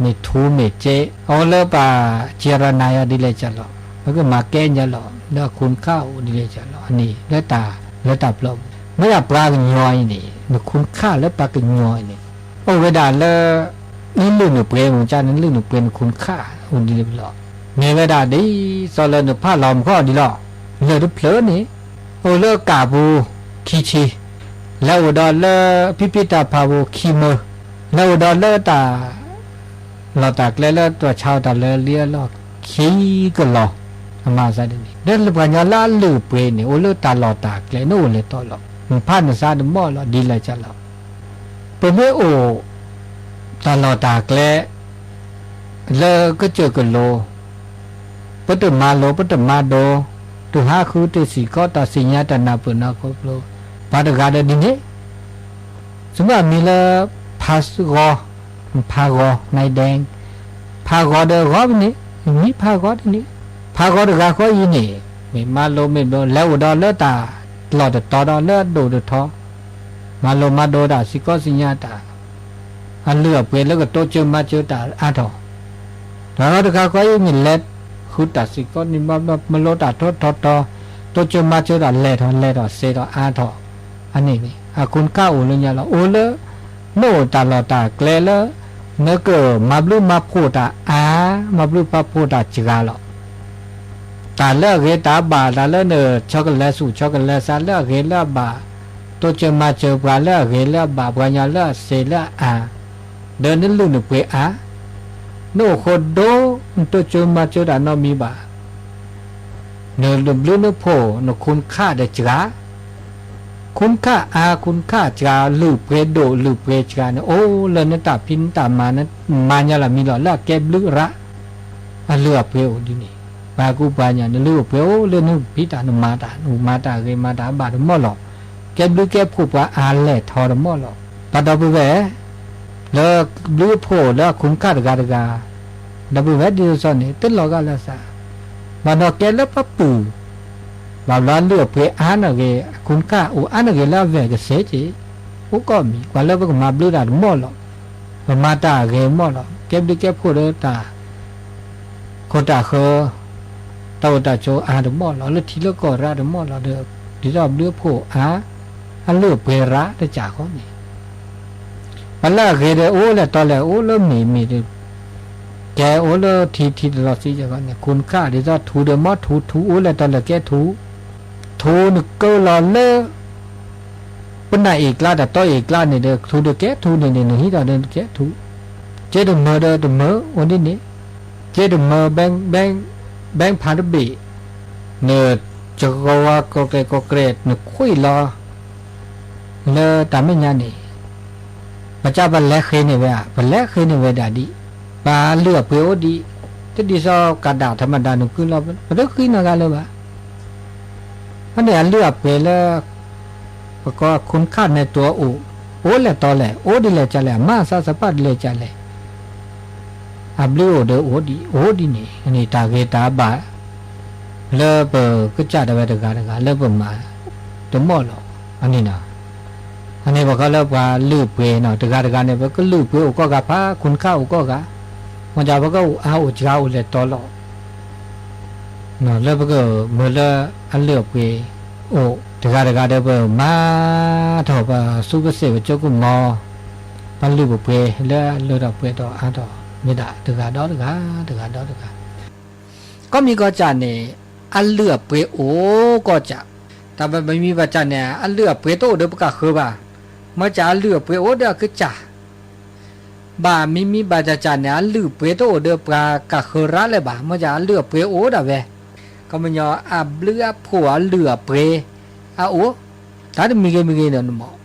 မ့ၢ်ထူမ့ၢ်စ့ အအိၣ်လၢပှၤကဲရနၤယၤဒ်လဲၣ်ကလီၤ ပကမၤကဲညါလီၤ လၢအခိၣ်ခၣ်အိၣ်ဒ်လဲၣ်ကလီၤ အန့ၣ် လၢတၢ် လၢတၢ်ပျီပူၤ မ့ၢ်ဒၣ်ပှၤကညီအံၤန့ၣ် နခိၣ်ခၣ်လၢပှၤကညီအံၤန့ၣ် အိၣ်ဝဲဒၣ်လၢ နလုၢ်နပှ့ၤ မ့ၢ်ကနလုၢ်နပှ့ၤနခိၣ်ခၣ်အိၣ်ဒ်လဲၣ်လီၤ မ့ၢ်ဝဲဒၣ်ဒ်သိးလၢနဖးလီၤမုၢ်ခီၣ်ဒ်လီၤ လၢၢ်တဖျၢၣ်န့ၣ် အိၣ်လၢကၣ်ပူၤ ခံဆံ လဲၤအိၣ်ဒီးလၢ ဖံဖံတၢ်ဖးပူၤ ခံမၢ လဲၤအိၣ်ဒီးလၢတၢ် လီၢ်တၢ်ကျဲလၢတၢ်ဆါအီၤတၢ်လၢလံအလီၢ် ခံကလီၤ အမၤစၢ်ဒ်န့ၣ် လၢပှၤကညီလၢအလုၢ်အပှ့ၤန့ၣ် အိၣ်လၢတၢ်လီၢ်တၢ်ကျဲ နအိၣ်လဲၤတီလီၤ နဖးနစါတမီၢ်လီၤ ဒ်လဲၣ်ကလီၤ ပမ့ၢ်အိၣ် တၢ်လီၢ်တၢ်ကျဲ လၢကစၢၢ်ကလိ ပတမၤလိ ပတမၤဒိ တဟးဃုတစံးကီး တၢ်စံၣ်ညါတၢ်နၢ်ပၢၢ်နီၢ်ခိဖျိ ပှၤတဂၤဒီးဒ်န့ၣ် စမ့ၢ်အမံၤလၢ ဖးဂီၤ ဖးဂီၤ နံၤဒဲး ဖးဂီၤဒီးဂီၤဖဲန့ၣ် မံၤဖးဂီၤတန့ၣ် ဖးဂီၤတဂၤဃီအံၤန့ၣ် မ့ၢ်မၤလိမ့ၢ်ဘျီ လဲၤအိၣ်ဒီးလၢတၢ်လီၢ်တတီၤဒီးလၢအဒိၣ်တထီ မၤလိမၤဒိတၢ်စံးကီးစံၣ်ညါတၢ် အလုၢ်အပှ့ၤလၢကတိစၢၤမၤစၢၤတၢ်အါထီၣ် ဒီးတဂၤဃီအံၤမ့ၢ်လဲၤဃုတၢ်စံးကီးန့ၣ် မၤလိတၢ်ထီထီတီၤ တိစၢၤမၤစၢၤတၢ်လဲၤထီၣ်လဲၤထီၣ်စဲးထီၣ်အါထီၣ် အန့ၣ်န့ၣ် အခိၣ်ခၣ်အိၣ်လၢညါလီၤ အိၣ်လၢ နအိၣ်တၢ်လီၢ်တၢ်ကျဲလၢ နကမၤဘျုးမၤဖှိၣ်တၢ်အါ မၤဘျုးမၤဖှိၣ်တၢ်စှၤလီၤ တၢ်လၢအဂ့ၤတၢ်ဘၣ် တၢ်လၢနဆီတလဲဆူၣ် ဆီတလဲဆါလၢအဂ့ၤလၢအဘၣ် တိစၢၤမၤစၢၤပှၤလၢအဂ့ၤလၢအဘၣ် ပှၤကညီလၢအစဲးလၢအအါ ဒီးနလုၢ်နပှ့ၤအါ နအိၣ်ဃိဒိ နတိစၢၤမၤစၢၤတၢ်နီတမံၤဘၣ် နဘျုးနဖှိၣ် နခိၣ်ခၣ်ဒီးစှၤ ခိၣ်ခၣ်အါ ခိၣ်ခၣ်စှၤ လုၢ်ပှ့ၤဒိၣ် လုၢ်ပှ့ၤစှၤန့ၣ် အိၣ်လၢနတၢ်ဖံးနတၢ်မၤ နမၤညါလီၤမံၤလီၤ လၢအကဲဘျုးရၣ် အလုၢ်အပှ့ၤအိၣ်ဒ်န့ၣ် ပှၤကူပှၤကညီ နလုၢ်အပှ့ၤအိၣ်လၢနဖံးတၢ်နမၤတၢ် နမၤတၢ်အဂ့ၤမၤတၢ်အဘၣ်တမီၢ်လီၤ ကဲဘျုးကဲဖှိၣ်ပှၤအါလဲၢ်ထီတမီၢ်လီၤ ပှၤဒီပုၢ်ဝဲၢ် လၢဘျုးဖှိၣ်လၢအခိၣ်ခၣ်တဂၤတဂၤ ဒီပုၢ်ဝဲၢ်ဒ်သိးသိးန့ၣ် တလီၤဂာ်လၢသး ဘၣ်ဒီးကဲလၢပပုၢ် ဘၣ်ဘျီလုၢ်အပှ့ၤအါန့ၣ်ဂ့ၤ အခိၣ်ခၣ်အိၣ်အါန့ၣ်ဂ့ၤလၢအဝဲၢ်ကစဲးက့ၤ အိၣ်ကိးမံၤ ပှၤလၢပကမၤဘျုးတၢ်တမီၢ်လီၤ ပမၤတၢ်ဂ့ၤမီၢ်လီၤ, ကဲဘျုးကဲဖှိၣ်ဒီးတၢ် ခိၣ်တၢ်ဃၢၤ, တၢ်အိၣ်တၢ်ဆိးအါတမီၢ်လီၤ, လၢထံလၢကီၢ်ရၢတမီၢ်လီၤဒီး ဒ်သိးဘျုးဖှိၣ်အါ, အလုၢ်အပှ့ၤရၢတကးဃီန့ၣ်, ပှၤလၢအဂ့ၤဒီးအိၣ်လဲၤတီလဲၤ အိၣ်လၢမ့ၢ်မ့ၢ်ဒီး ကဲအိၣ်လၢထံထံတလီၤသံယဂီၢ်န့ၣ် ခိၣ်နခၣ် ဒ်သိးထူဒီးမီၢ်ထူ ထူအိၣ်လဲၤတီလဲၤကဲထူ, ထူနကၢလီၤလၢ ပနၢ်အ့ၣ်ကျါ တၢ်တီအ့ၣ်ကျါန့ၣ်ဒီး ထူဒီးကဲထူန့ၣ်န့ၣ် နဟံးထီၣ်ဒီးကဲထူ, ကဲတမၢဒီးတမၢအိၣ်ဒ်န့ၣ်, ကဲတမၢ ဘဲ ဘဲဖးတဘ့ၣ်, နကဝါကီၢ်ကဲကီၢ်ကဲ နခွံလီၤ လၢတၢ်မဲာ်ညါန့ၣ် ပကပလဲၤဃ့န့ၢ်ဝဲဧါ, ပလဲၤဃ့န့ၢ်ဝဲဒၣ်ဒံး, ပလုၢ်အပှ့ၤအိၣ်ဒံး, တဒ်သိးကးဒၣ်ထီၣ်မတၤနုာ်ဃုလီၤ ပတဃုနီတဂၤလၢၤဘၣ်. ဖဲန့ၣ်အလုၢ်အပှ့ၤလၢ ပကိးခိၣ်နခၣ်နဲတိၤအအိၣ်, အိၣ်လဲၤတီလဲၤ အိၣ်ဒ်လဲၣ်ကလဲၣ် အမၤစၢ်သပှၢ်ဒ်လဲၣ်ကလဲၣ် အဘျုးအိၣ်ဒီးအိၣ်ဒံး အိၣ်ဒ်န့ၣ် န့ၣ်တၢ်ဂ့ၤတၢ်ဘၣ် လၢပကစၢ်ဒၣ်ဝဲတဂၤတဂၤ လၢပမၤ တမီၢ်လီၤ. အန့ၣ်နီၤ, အန့ၣ်ပှၤခီလၢပှၤလုၢ်ပှ့ၤနီၤ တဂၤတဂၤန့ၣ် ပကလုၢ်ပှ့ၤအိၣ်ကိးဂၤ ဖးခိၣ်နခၣ်အိၣ်ကိးဂၤ, မ့ၢ်ဒၣ်ပကအိၣ်အါအိၣ်စှၤအိၣ်လဲၤတီလီၤ လၢပကမၢလၢအလုၢ်အပှ့ၤအိၣ် တဂၤတဂၤဒီးပမၤထီၣ်ပသူပစ့ၣ်ပကၠိကမီၤ, ပလုၢ်ပပှ့ၤလၢအလၢထီၣ်ပှဲၤထီၣ်အါထီၣ် မ့ၢ်ဒၣ်တဂၤဒီးတဂၤ တဂၤဒီးတဂၤ ကီၢ်မံၤကီၢ်စဲၣ်န့ၣ် အလုၢ်အပှ့ၤအိၣ်ကီၢ်စဲၣ်, တၢ်ဘၣ်မံၤမံၤဘၣ်စဲၣ်န့ၣ် အလုၢ်အပှ့ၤတအိၣ်ဒီးပကၢ်ဃၢၤဘၣ်, မ့ၢ်စဲၣ်အလုၢ်အပှ့ၤအိၣ်ဒီးအကစၢ် ဘၣ်မံၤမံၤဘၣ်စဲၣ်န့ၣ် အလုၢ်အပှ့ၤတအိၣ်ဒီးပှၤကၢ်ဃၢၤရၣ်လၢၤဘၣ်, မ့ၢ်စဲၣ်အလုၢ်အပှ့ၤအိၣ်ဒၣ်ဝဲ, ကီၢ်မံၤညီအဘျုးအဖှိၣ်အလုၢ်အပှ့ၤ အအိၣ်, တၢ်တမံၤဂ့ၤမံၤဂ့ၤန့ၣ်မ့ၢ်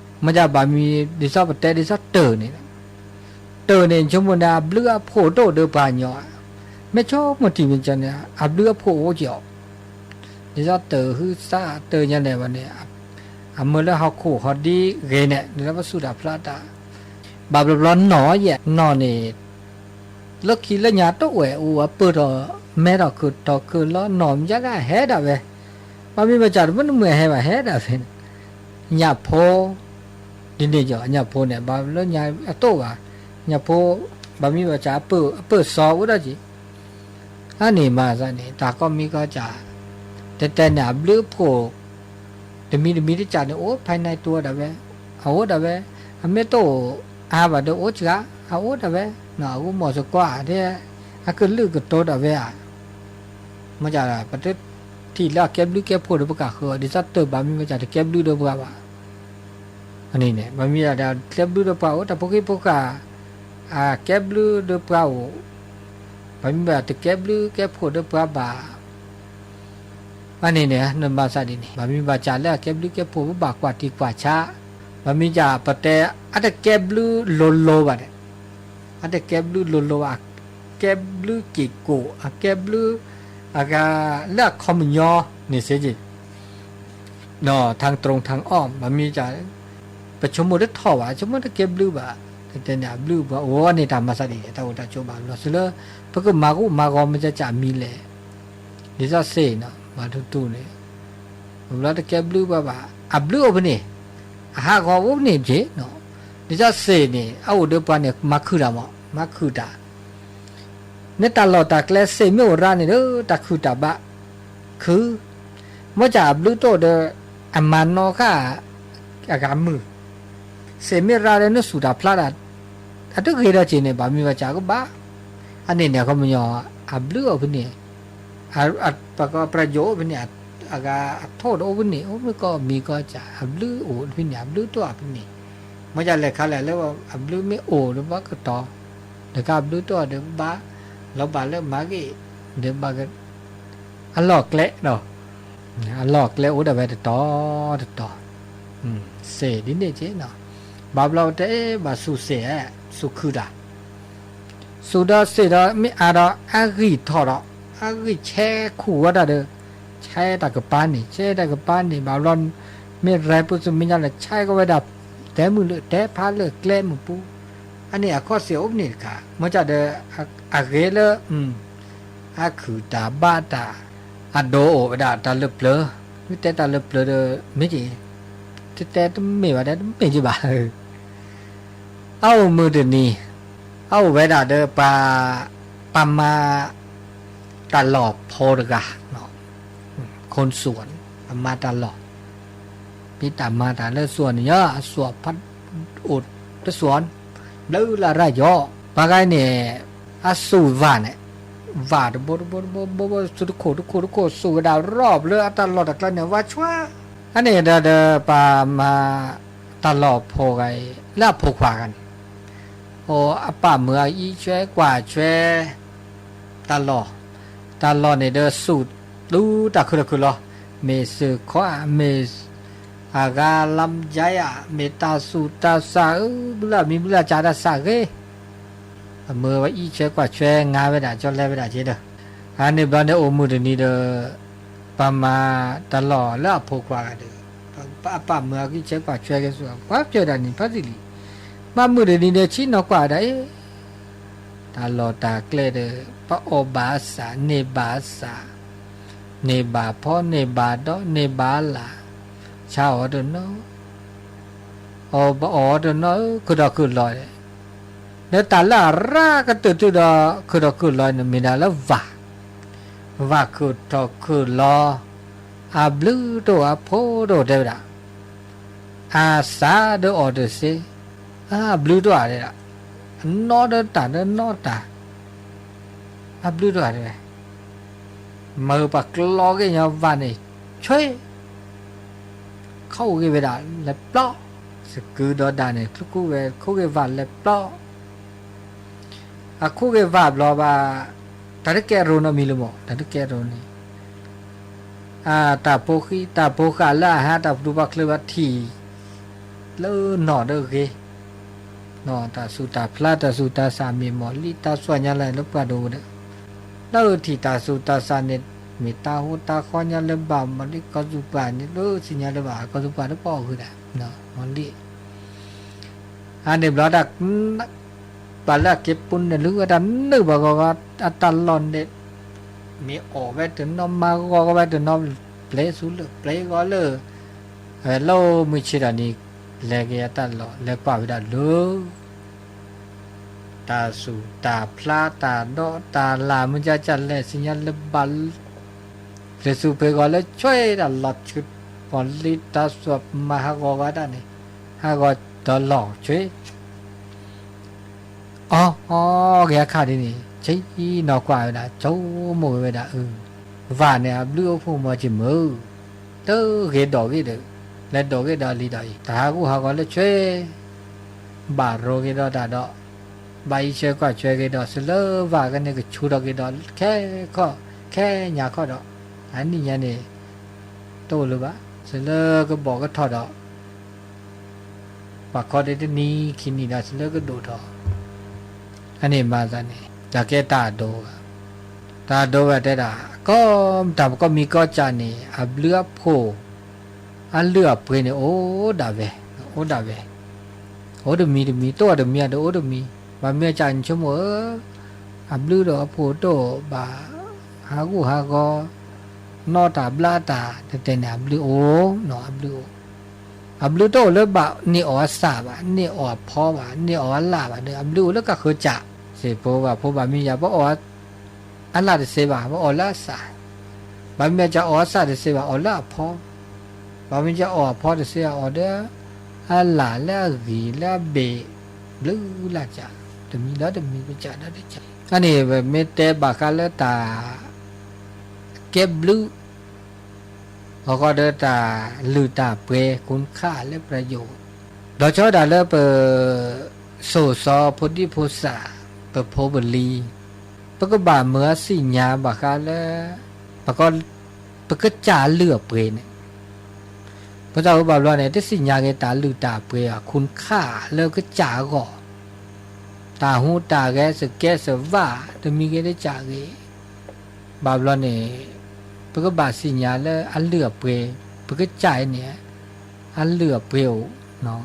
မ့ၢ်ဒ်ဘၣ်မံၤ ဒ်သိးပတဲဒ်သိးတၢၢ်န့ၣ်, တၢၢ်န့ၣ် ဆိကမိၣ်န့ၣ် အဘျုးအဖှိၣ်တအိၣ်ဒီးပှၤညီ, မ့ၢ်ဆိကမိၣ်ထံၣ်မ့ၢ်ကန့ၣ် အဘျုးအဖှိၣ်အိၣ်က့ၤအီၤ, ဒ်သိးတၢၢ်ဟုသၣ်တၢၢ်ညါန့ၣ်ဘၣ်န့ၣ်, အမၢလၢဟီၣ်ခိၣ်ဟီၣ်ဒံဂ့ၤန့ၣ် ဒ်သိးပစူၢ်တၢ်ဖျါတၢ်, ဘၣ်ဘျီဘျီနီၢ်ယဲၢ်နီၢ်န့ၣ် လၢခံလၢညါတအိၣ်ဝဲအိၣ်အပၢၢ်ထီၣ် မဲထီၣ်ခုၣ်ထီၣ်ခုၣ်လီၤနီၢ်မ့ၢ်ကဟဲဒၣ်ဝဲ, ဘၣ်မံၤဘၣ်စဲၣ်တမုၢ်တမုၢ်ဟဲဘၣ်ဟဲဒၣ်ဝဲ, ညၣ်ဖိ, ဒ်န့ၣ်ယီၤ ညၣ်ဖိန့ၣ် ဘၣ်လၢညါအတိၢ်ဘၣ်, ညၣ်ဖိ, ဘၣ်မံၤဘၣ်စဲၣ်အပၢၢ်စီၤအိၣ်ဒၣ်က့ၤ အန့ၣ်မၤစၢ်န့ၣ် တၢ်ကီၢ်မံၤကီၢ်စဲၣ်, တဲတဲန့ၣ် အဘျုးအဖှိၣ် တမံၤတမံၤတစဲၣ်န့ၣ် အိၣ်ဖဲန့ၣ်တိၤဒၣ်ဝဲ, အအိၣ်ဒၣ်ဝဲ, အမ့ၢ်တအိၣ်အါဘၣ်ဒီးအိၣ်စှၤ, အအိၣ်ဒၣ်ဝဲ, အဂီၢ်မီၤစ့ၢ်ကီးဧါ, အကလုၢ်ကတိၤဒၣ်ဝဲဧါ, မ့ၢ်ဒ် ပတထံၣ်လၢအကဲဘျုးကဲဖှိၣ်ဒီးပကၢ်ဃၢၤအီၤ ဒ်သိးတၢၢ်ဘၣ်မံၤမ့ၢ်စဲၣ်တကဲဘျုးဒီးပှၤဘၣ် အန့ၣ်န့ၣ် ဘၣ်မံၤဒၣ်ဒီး ကဲဘျုးဒီးပှၤအိၣ် တၢ်ဖိဃ့ဖိဃာ်, အကဲဘျုးဒီးပှၤအိၣ်, ဘၣ်မံၤဘၣ်တကဲဘျုးကဲဖှိၣ်ဒီးပှၤဘၣ်, ဘၣ်န့ၣ်န့ၣ် နဘၣ်ဆၣ်ဒ်န့ၣ် ဘၣ်မံၤဘၣ်စၢ်လၢအကဲဘျုးကဲဖှိၣ် ပဘၣ်ကွၢ်ထံကွၢ်ဆး, ဘၣ်မံၤစၢ်ပတဲ အတကဲဘျုးလိၤလိၤဘၣ်န့ၣ်, အတကဲဘျုးလိၤလိၤဘၣ်, အကဲဘျုးက့ၢ်ကိၣ် အကဲဘျုး အဂၤလၢအခီပညီန့ၣ်စ့ၢ်ကီး ဒီး ทางตรงทางอ้อม ဘၣ်မံၤစၢ် ပဆိကမိၣ်တထီၣ်ဘၣ် ဆိကမိၣ်တကဲဘျုးဘၣ်, တဲတဲန့ၣ် အဘျုးပှၤအိၣ်န့ၣ် တၢ်မၤသးဒ်န့ၣ် တၢ်အိၣ်တၢ်ဆိးဘၣ်ဘျီ သုလၢ ပကမၤဂိၢ်မၤဂီၤမ့ၢ်စၢ်စၢ်မံၤလဲၣ်, ဒ်သိးစ့ၢ်နီၤ မၤထူထူန့ၣ်, ဘျီတကဲဘျုးပှၤဘၣ် အဘျုးအိၣ်ဖဲန့ၣ်, အဟးဂီၤအိၣ်ဖဲန့ၣ်တက့ၢ်နီၤ, ဒ်သိးစ့ၢ်န့ၣ် အအိၣ်ဒီးပှၤန့ၣ် မၤခုၣ်တၢ်မး မၤခုၣ်တၢ် မ့ၢ်တၢ်လီၢ်တၢ်ကျဲစ့ၢ်မ့ၢ်အိၣ်ရၣ်န့ၣ်ဒီး တၢ်ခုၣ်တၢ်ဘၣ် ခုၣ်, မ့ၢ်စၢ်အဘျုးတအိၣ်ဒီး အမၤနီၣ်ဃာ် အဂၤမုၢ်, စ့ၢ်မ့ၢ်ရၣ်ဒီးနစူၢ်တၢ်ဖျါတၢ်, အတဂ့ၤဒီးစ့ၢ်န့ၣ် ဘၣ်မံၤဘၣ်စၢ်ကဘၣ်, အန့ၣ်န့ၣ် အခီပညီ အဘျုးအိၣ်ဖဲန့ၣ်, ပကပြယိၣ်အိၣ်ဖဲန့ၣ်, အဂၤအထိၣ်တအိၣ်ဖဲန့ၣ် အိၣ်မ့ၢ်ကီၢ်မံၤကီၢ်စၢ် အဘျုးအိၣ်ဖဲန့ၣ် အဘျုးတအိၣ်ဖဲန့ၣ်, မ့ၢ်စၢ်လဲၤခါလဲၣ်လၢအဘျုးမ့ၢ်အိၣ်ဒီးဘၣ်ကတီၤ တခါဘျုးတအိၣ်ဒီးဘၣ်, လီၤဘၣ်လၢမၤဂ့ၤ, ဒီးဘၣ်က, အလီၢ်ကျဲဒီး, အလီၢ်ကျဲအိၣ်ဒၣ်ဝဲတတီၤတတီၤ, စ့ၢ်ဒ်န့ၣ်က့နီၤ, ဘၣ်ဘျီတဲ ဘၣ်စူၢ်စ့ၢ်ဧါ, စူၢ်ခုၣ်တၢ် စူၢ်ဒီးစ့ၢ်ဒီး မ့ၢ်အါဒီး အဂံၢ်ထီၣ်ဒီး အဂံၢ်ဆဲးခူၣ်ဝဲတၢ်ဒီး ဆဲးတၢ်ကပၤန့ၣ် ဆဲးတၢ်ကပၤန့ၣ် ဘၣ်ဘျီ မ့ၢ်ရဲပုၢ်သုမ့ၢ်ညါလၢ ဆဲးကဝဲဒၣ် တဲမုၢ်လၢ တဲဖးလၢကျဲမုၢ်ပူၤ, အန့ၣ်အခီၣ်စ့ၢ်အိၣ်ဖဲန့ၣ်တခါ မ့ၢ်စၢ်ဒီး အဂ့ၤလၢ အခုၣ်တၢ်ဘၣ်တၢ် အဒိအိၣ်ဝဲဒၣ်တၢ်လၢပျၢၤ, မ့ၢ်တဲတၢ်လၢပျၢၤဒီး မ့ၢ်က့ၤ, တတဲတမ့ၢ်ဘၣ်တဲတမ့ၢ်က့ၤဘၣ် အအိၣ်မုၢ်တနံၤ, အအိၣ်ဝဲဒၣ်ဒီးပှၤ, ပှၤမၤတၢ်လီၢ်ဖိတဂၤ, ခိၣ်စူၣ်, ပမၤတၢ်လီၢ်, မ့ၢ်တၢ်မၤတၢ်လၢစူၣ်န့ၣ်ညီ, အစူၣ်ဖးအိၣ်တစူၣ်, ဘျုးလၢရၢ်ယီၤ, ပှၤဂၤန့ၣ်, အစူၣ်ဝၣ်န့ၣ်, ဝၣ်တဘိတဘိတဘိတဘိ, စူၣ်တခိၣ်တခိၣ်တခိၣ်, စူၣ်ဝဲဒၣ်ရီၣ်ဘျၢအတၢ်လီၢ်တၢ်ကျဲန့ၣ် ဝါဆွါ, အန့ၣ်ဒီးဒီးပှၤမၤ တၢ်လီၢ်ဖိဂၤအံၤ လၢအဖိခွါဂၤန့ၣ်, အိၣ်အပၢ်မုၢ်အအံးဆွဲကွၢ်ဆွဲ တၢ်လီၢ်, တၢ်လီၢ်န့ၣ်ဒီးစူၣ်ဒူတၢ်ခုၣ်ထီၣ်ခုၣ်လီၤ, မ့ၢ်စ့ၢ်ကီး မ့ၢ်အဂၤလါယါ, မ့ၢ်တၢ်ဆူးတၢ်ဆါအၢ ဘုလၢ်မံဘုလၢ်ကၢ်တၢ်ဆါဂ့ၤ, အမုၢ်ဝဲအံးဆွဲကွၢ်ဆွဲငါဝဲဒၣ်ကၠီလဲဝဲဒၣ်က့ဒီး, အန့ၣ်ဘျီန့ၣ်အိၣ်မုၢ်တနံၤဒီး ပှၤမၤတၢ်လီၢ်လၢအဖိခွါဂၤဒီး, အပၢ်မုၢ်အဂံၢ်ဆဲးကွၢ်ဆွဲက့ၤဆူၣ် ကွၢ်ပၠီၣ်ဒၣ်န့ၣ်ဖးသံလံ, မၤမုၢ်တနံၤဒီးဆံးနီၤကွၢ်ဒၣ်အံၤ, တၢ်လီၢ်တၢ်ကျဲဒီး ပအီၣ်ဘၣ်အစၢ် န့ၢ်ဘၣ်အစၢ်, န့ၢ်ဘၣ်ဖီန့ၢ်ဘၣ်ဒီ န့ၢ်ဘၣ်အလၣ်, ဆါအီၣ်တနီၤ အီၣ်ဘၣ်အီၣ်တနီၤ ခုၣ်ထီၣ်ခုၣ်လီၤ, လၢတၢ်လၢအရၤကတၢၢ်တုၤဒီး ခုၣ်ထီၣ်ခုၣ်လီၤန့ၣ် မ့ၢ်ဒၣ်လၢဝၣ်, ဝၣ်ခုၣ်ထီၣ်ခုၣ်လီၤ, အဘျုးတအိၣ်အဖိတအိၣ်တဲဝဲဒၣ်, အစၢ်ဒီးအီၣ်တစ့, အဘျုးတအိၣ်တဲဒၣ်, အနီၢ်ဒီးတၢ်ဒီးနီၢ်တၢ် အဘျုးတအိၣ်တဲဝဲ မၤပှၤကျီက့ၤညီဝၣ်န့ၣ်, ဆွဲ ခိၣ်ဂ့ၤဝဲဒၣ်လဲၤပျီ, စကုဒီးဒၣ်န့ၣ် ချူၣ်ခူၣ်ဝဲ ခိၣ်ဂ့ၤဝၣ်လဲၤပျီ, အခိၣ်ဂ့ၤဝၣ်ဘျီဘၣ်, တၢ်တကဲအရိၤနီတမံၤလၢၤမး တၢ်တကဲအရိၤန့ၣ်, တၢ်ဖိဃံ တၢ်ဖိဃာ်လၢအဟါ တၢ်ပျူၤပှၤချၢဘၣ်ထံၣ် လၢနီၢ်ဒီးဂ့ၤ, တၢ်ဆူးတၢ်ဖျါ တၢ်ဆူးတၢ်ဆါ မ့ၢ်မီၢ်လံ တၢ်စွၢညါလၢလၢပှၤဒိၣ်ဒီး, လၢထံၣ်တၢ်ဆူးတၢ်ဆါန့ၣ် မ့ၢ်တၢ်ဟူတၢ်ဃီညါလၢဘၣ်မီၢ်လံ ကီၢ်သူပှၢ်န့ၣ် လၢဆူညါလၢဘၣ် ကီၢ်သူပှၢ်တပီၢ်ဃုာ်ဒၣ်, မီၢ်လံ အန့ၣ်ဘျီတၢ်, ပှၤလၢအကဲပူၤန့ၣ် လုၢ်ဝဲတၢ်နုာ်ဘၣ်ဂီၤဂီၤ အတၢ်လီၢ်န့ၣ်, မ့ၢ်အီၣ်ဝဲတနီၤ မၤဂီၤဝဲတနီၤ ပျဲဆူလၢပျဲဂီၤလၢ, အဝဲလၢမုၢ်ဆ့ၣ်ဒီးန့ၣ်, လဲၤက့ၤအတၢ်လီၢ် လဲၤကွၢ်ဝဲဒၣ်လၢ တၢ်ဆူးတၢ်ဖျါ တၢ်ဒီးတၢ်လၢ် မုၢ်ကၢကၢ်လဲၤဆူညါလၢဘၣ် ပျဲဆူပျဲဂီၤလၢဆွဲဒၣ်လီၤဆူ, ပီၢ်လံတၢ်စူးမၤဟးဂီၤဝဲဒၣ်န့ၣ်, ဟးဂီၤဒီးလီၤဆွဲ, အီၣ်အီၣ်က့ၤအခါဒ်န့ၣ် ဆ့ၣ်နီၤကွၢ်ဝဲဒၣ် ဆိကမိၣ်ဝဲဒၣ်အၢ, ဝၣ်န့ၣ်အဘျုးအိၣ်ဖှိၣ်မီၤက့ၤမုၢ်, တဂ့ၤဒိးဂ့ၤဒီး, လဲၤဒိးဂ့ၤဒီးလံဒီးအံၤ တၢ်ဟးဂူာ်ဟးဂီၤလၢဆွဲ, ဘၣ်ရိၤက့ၤဒီးတၢ်ဒီး, ဘၣ်အံးဆွဲကွၢ်ဆွဲက့ၤဒီး စလၢဝၣ်ကန့ၣ်ကဆူးထီၣ်က့ၤဒီး ခဲခီၣ်, ခဲညါခီၣ်ဒီး, အနံၣ်ညါန့ၣ်, တအိၣ်လၢၤဘၣ်, စလၢကဘီၣ်ကထီၣ်ဒီး ပှၤခီဒ့တနံၤခံနံၤဒီး စလၢကဒိၣ်ထီၣ်, အန့ၣ်မၤသးန့ၣ် တၢ်ကဲတၢ်ဒိး, တၢ်ဒိးဝဲတဲဒၣ် ကီၢ်တၢ်ပကီၢ်မံၤကီၢ်စဲၣ်န့ၣ် အဘျုးအဖှိၣ်, အလုၢ်အပှ့ၤန့ၣ် အိၣ်ဒၣ်ဝဲ, အိၣ်ဒၣ်ဝဲ, အိၣ်တမံၤတမံၤ တအိၣ်တမံၤဒီးအိၣ်တမံၤ, ဘၣ်မ့ၢ်အစၢ်န့ၣ်ဆိကမိၣ်ဧၢ, အဘျုးဒီးအဖှိၣ်တအိၣ်ဘၣ်, ဟးဂူာ်ဟးဂီၤ, နီၢ်တၢ်ဘျါတၢ် တတဲန့ၣ် အဘျုးအိၣ်, အဘျုးအိၣ်, အဘျုးတအိၣ်လၢဘၣ်န့ၢ်အီၣ်အစၢ်ဘၣ်, န့ၢ်အီၣ်အဖီဘၣ်, န့ၢ်အီၣ်အလၣ်ဘၣ်ဒီး အဘျုးအိၣ်လၢကဃၢၤစၢ်, စံးဖိဘၣ်ဖိဘၣ်မ့ၢ်ယၤ ပအီၣ် အလၣ်တစ့ဘၣ် ပအီၣ်လၢအစၢ်, ဘၣ်မ့ၢ်ကၢအီၣ်အစၢ်တစ့ဘၣ် အီၣ်လၢအဖီ, ဘၣ်မ့ၢ်ကၢအီၣ်အဖီတစ့ဘၣ် အီၣ်ဒီး အလၣ်လၢအဂံၢ်လၢအဘ့ၣ်, ဘျုးလၢ်စၢ်, တမံၤဒီးတမံၤ တစၢ်ဒီးတစၢ်, အန့ၣ်ပမ့ၢ်တဲဘၣ်ဃးလၢတၢ် ကဲဘျုး အဃိဒီးတၢ်လုၢ်တၢ်ပှ့ၤ คุณค่า လၢပယိၣ်, ဒီးဆီဒၣ်လၢပ စိၤစီၤ ဖိဒံဖိသၣ် ပဖိပလံၤ, ပကဘၣ်မၢအသ့ၣ်ညါဘၣ်ဃးလၢ ပကစၢ်အလုၢ်အပှ့ၤန့ၣ်, ဖိသၣ်ဧၢ ဘၣ်ဘျီန့ၣ် တသ့ၣ်ညါက့ၤတၢ်လုၢ်တၢ်ပှ့ၤအ คุณค่า လၢကစၢ်အဂီၢ်, တၢ်ဟူးတၢ်ဂဲၤ စကဲစဝၣ် တမံၤဂ့ၤတစၢ်ဂ့ၤ ဘၣ်ဘျီန့ၣ် ပကဘၣ်သ့ၣ်ညါလၢအလုၢ်အပှ့ၤ, ပကစၢ်အံၤန့ၣ် အလုၢ်အပှ့ၤအိၣ်,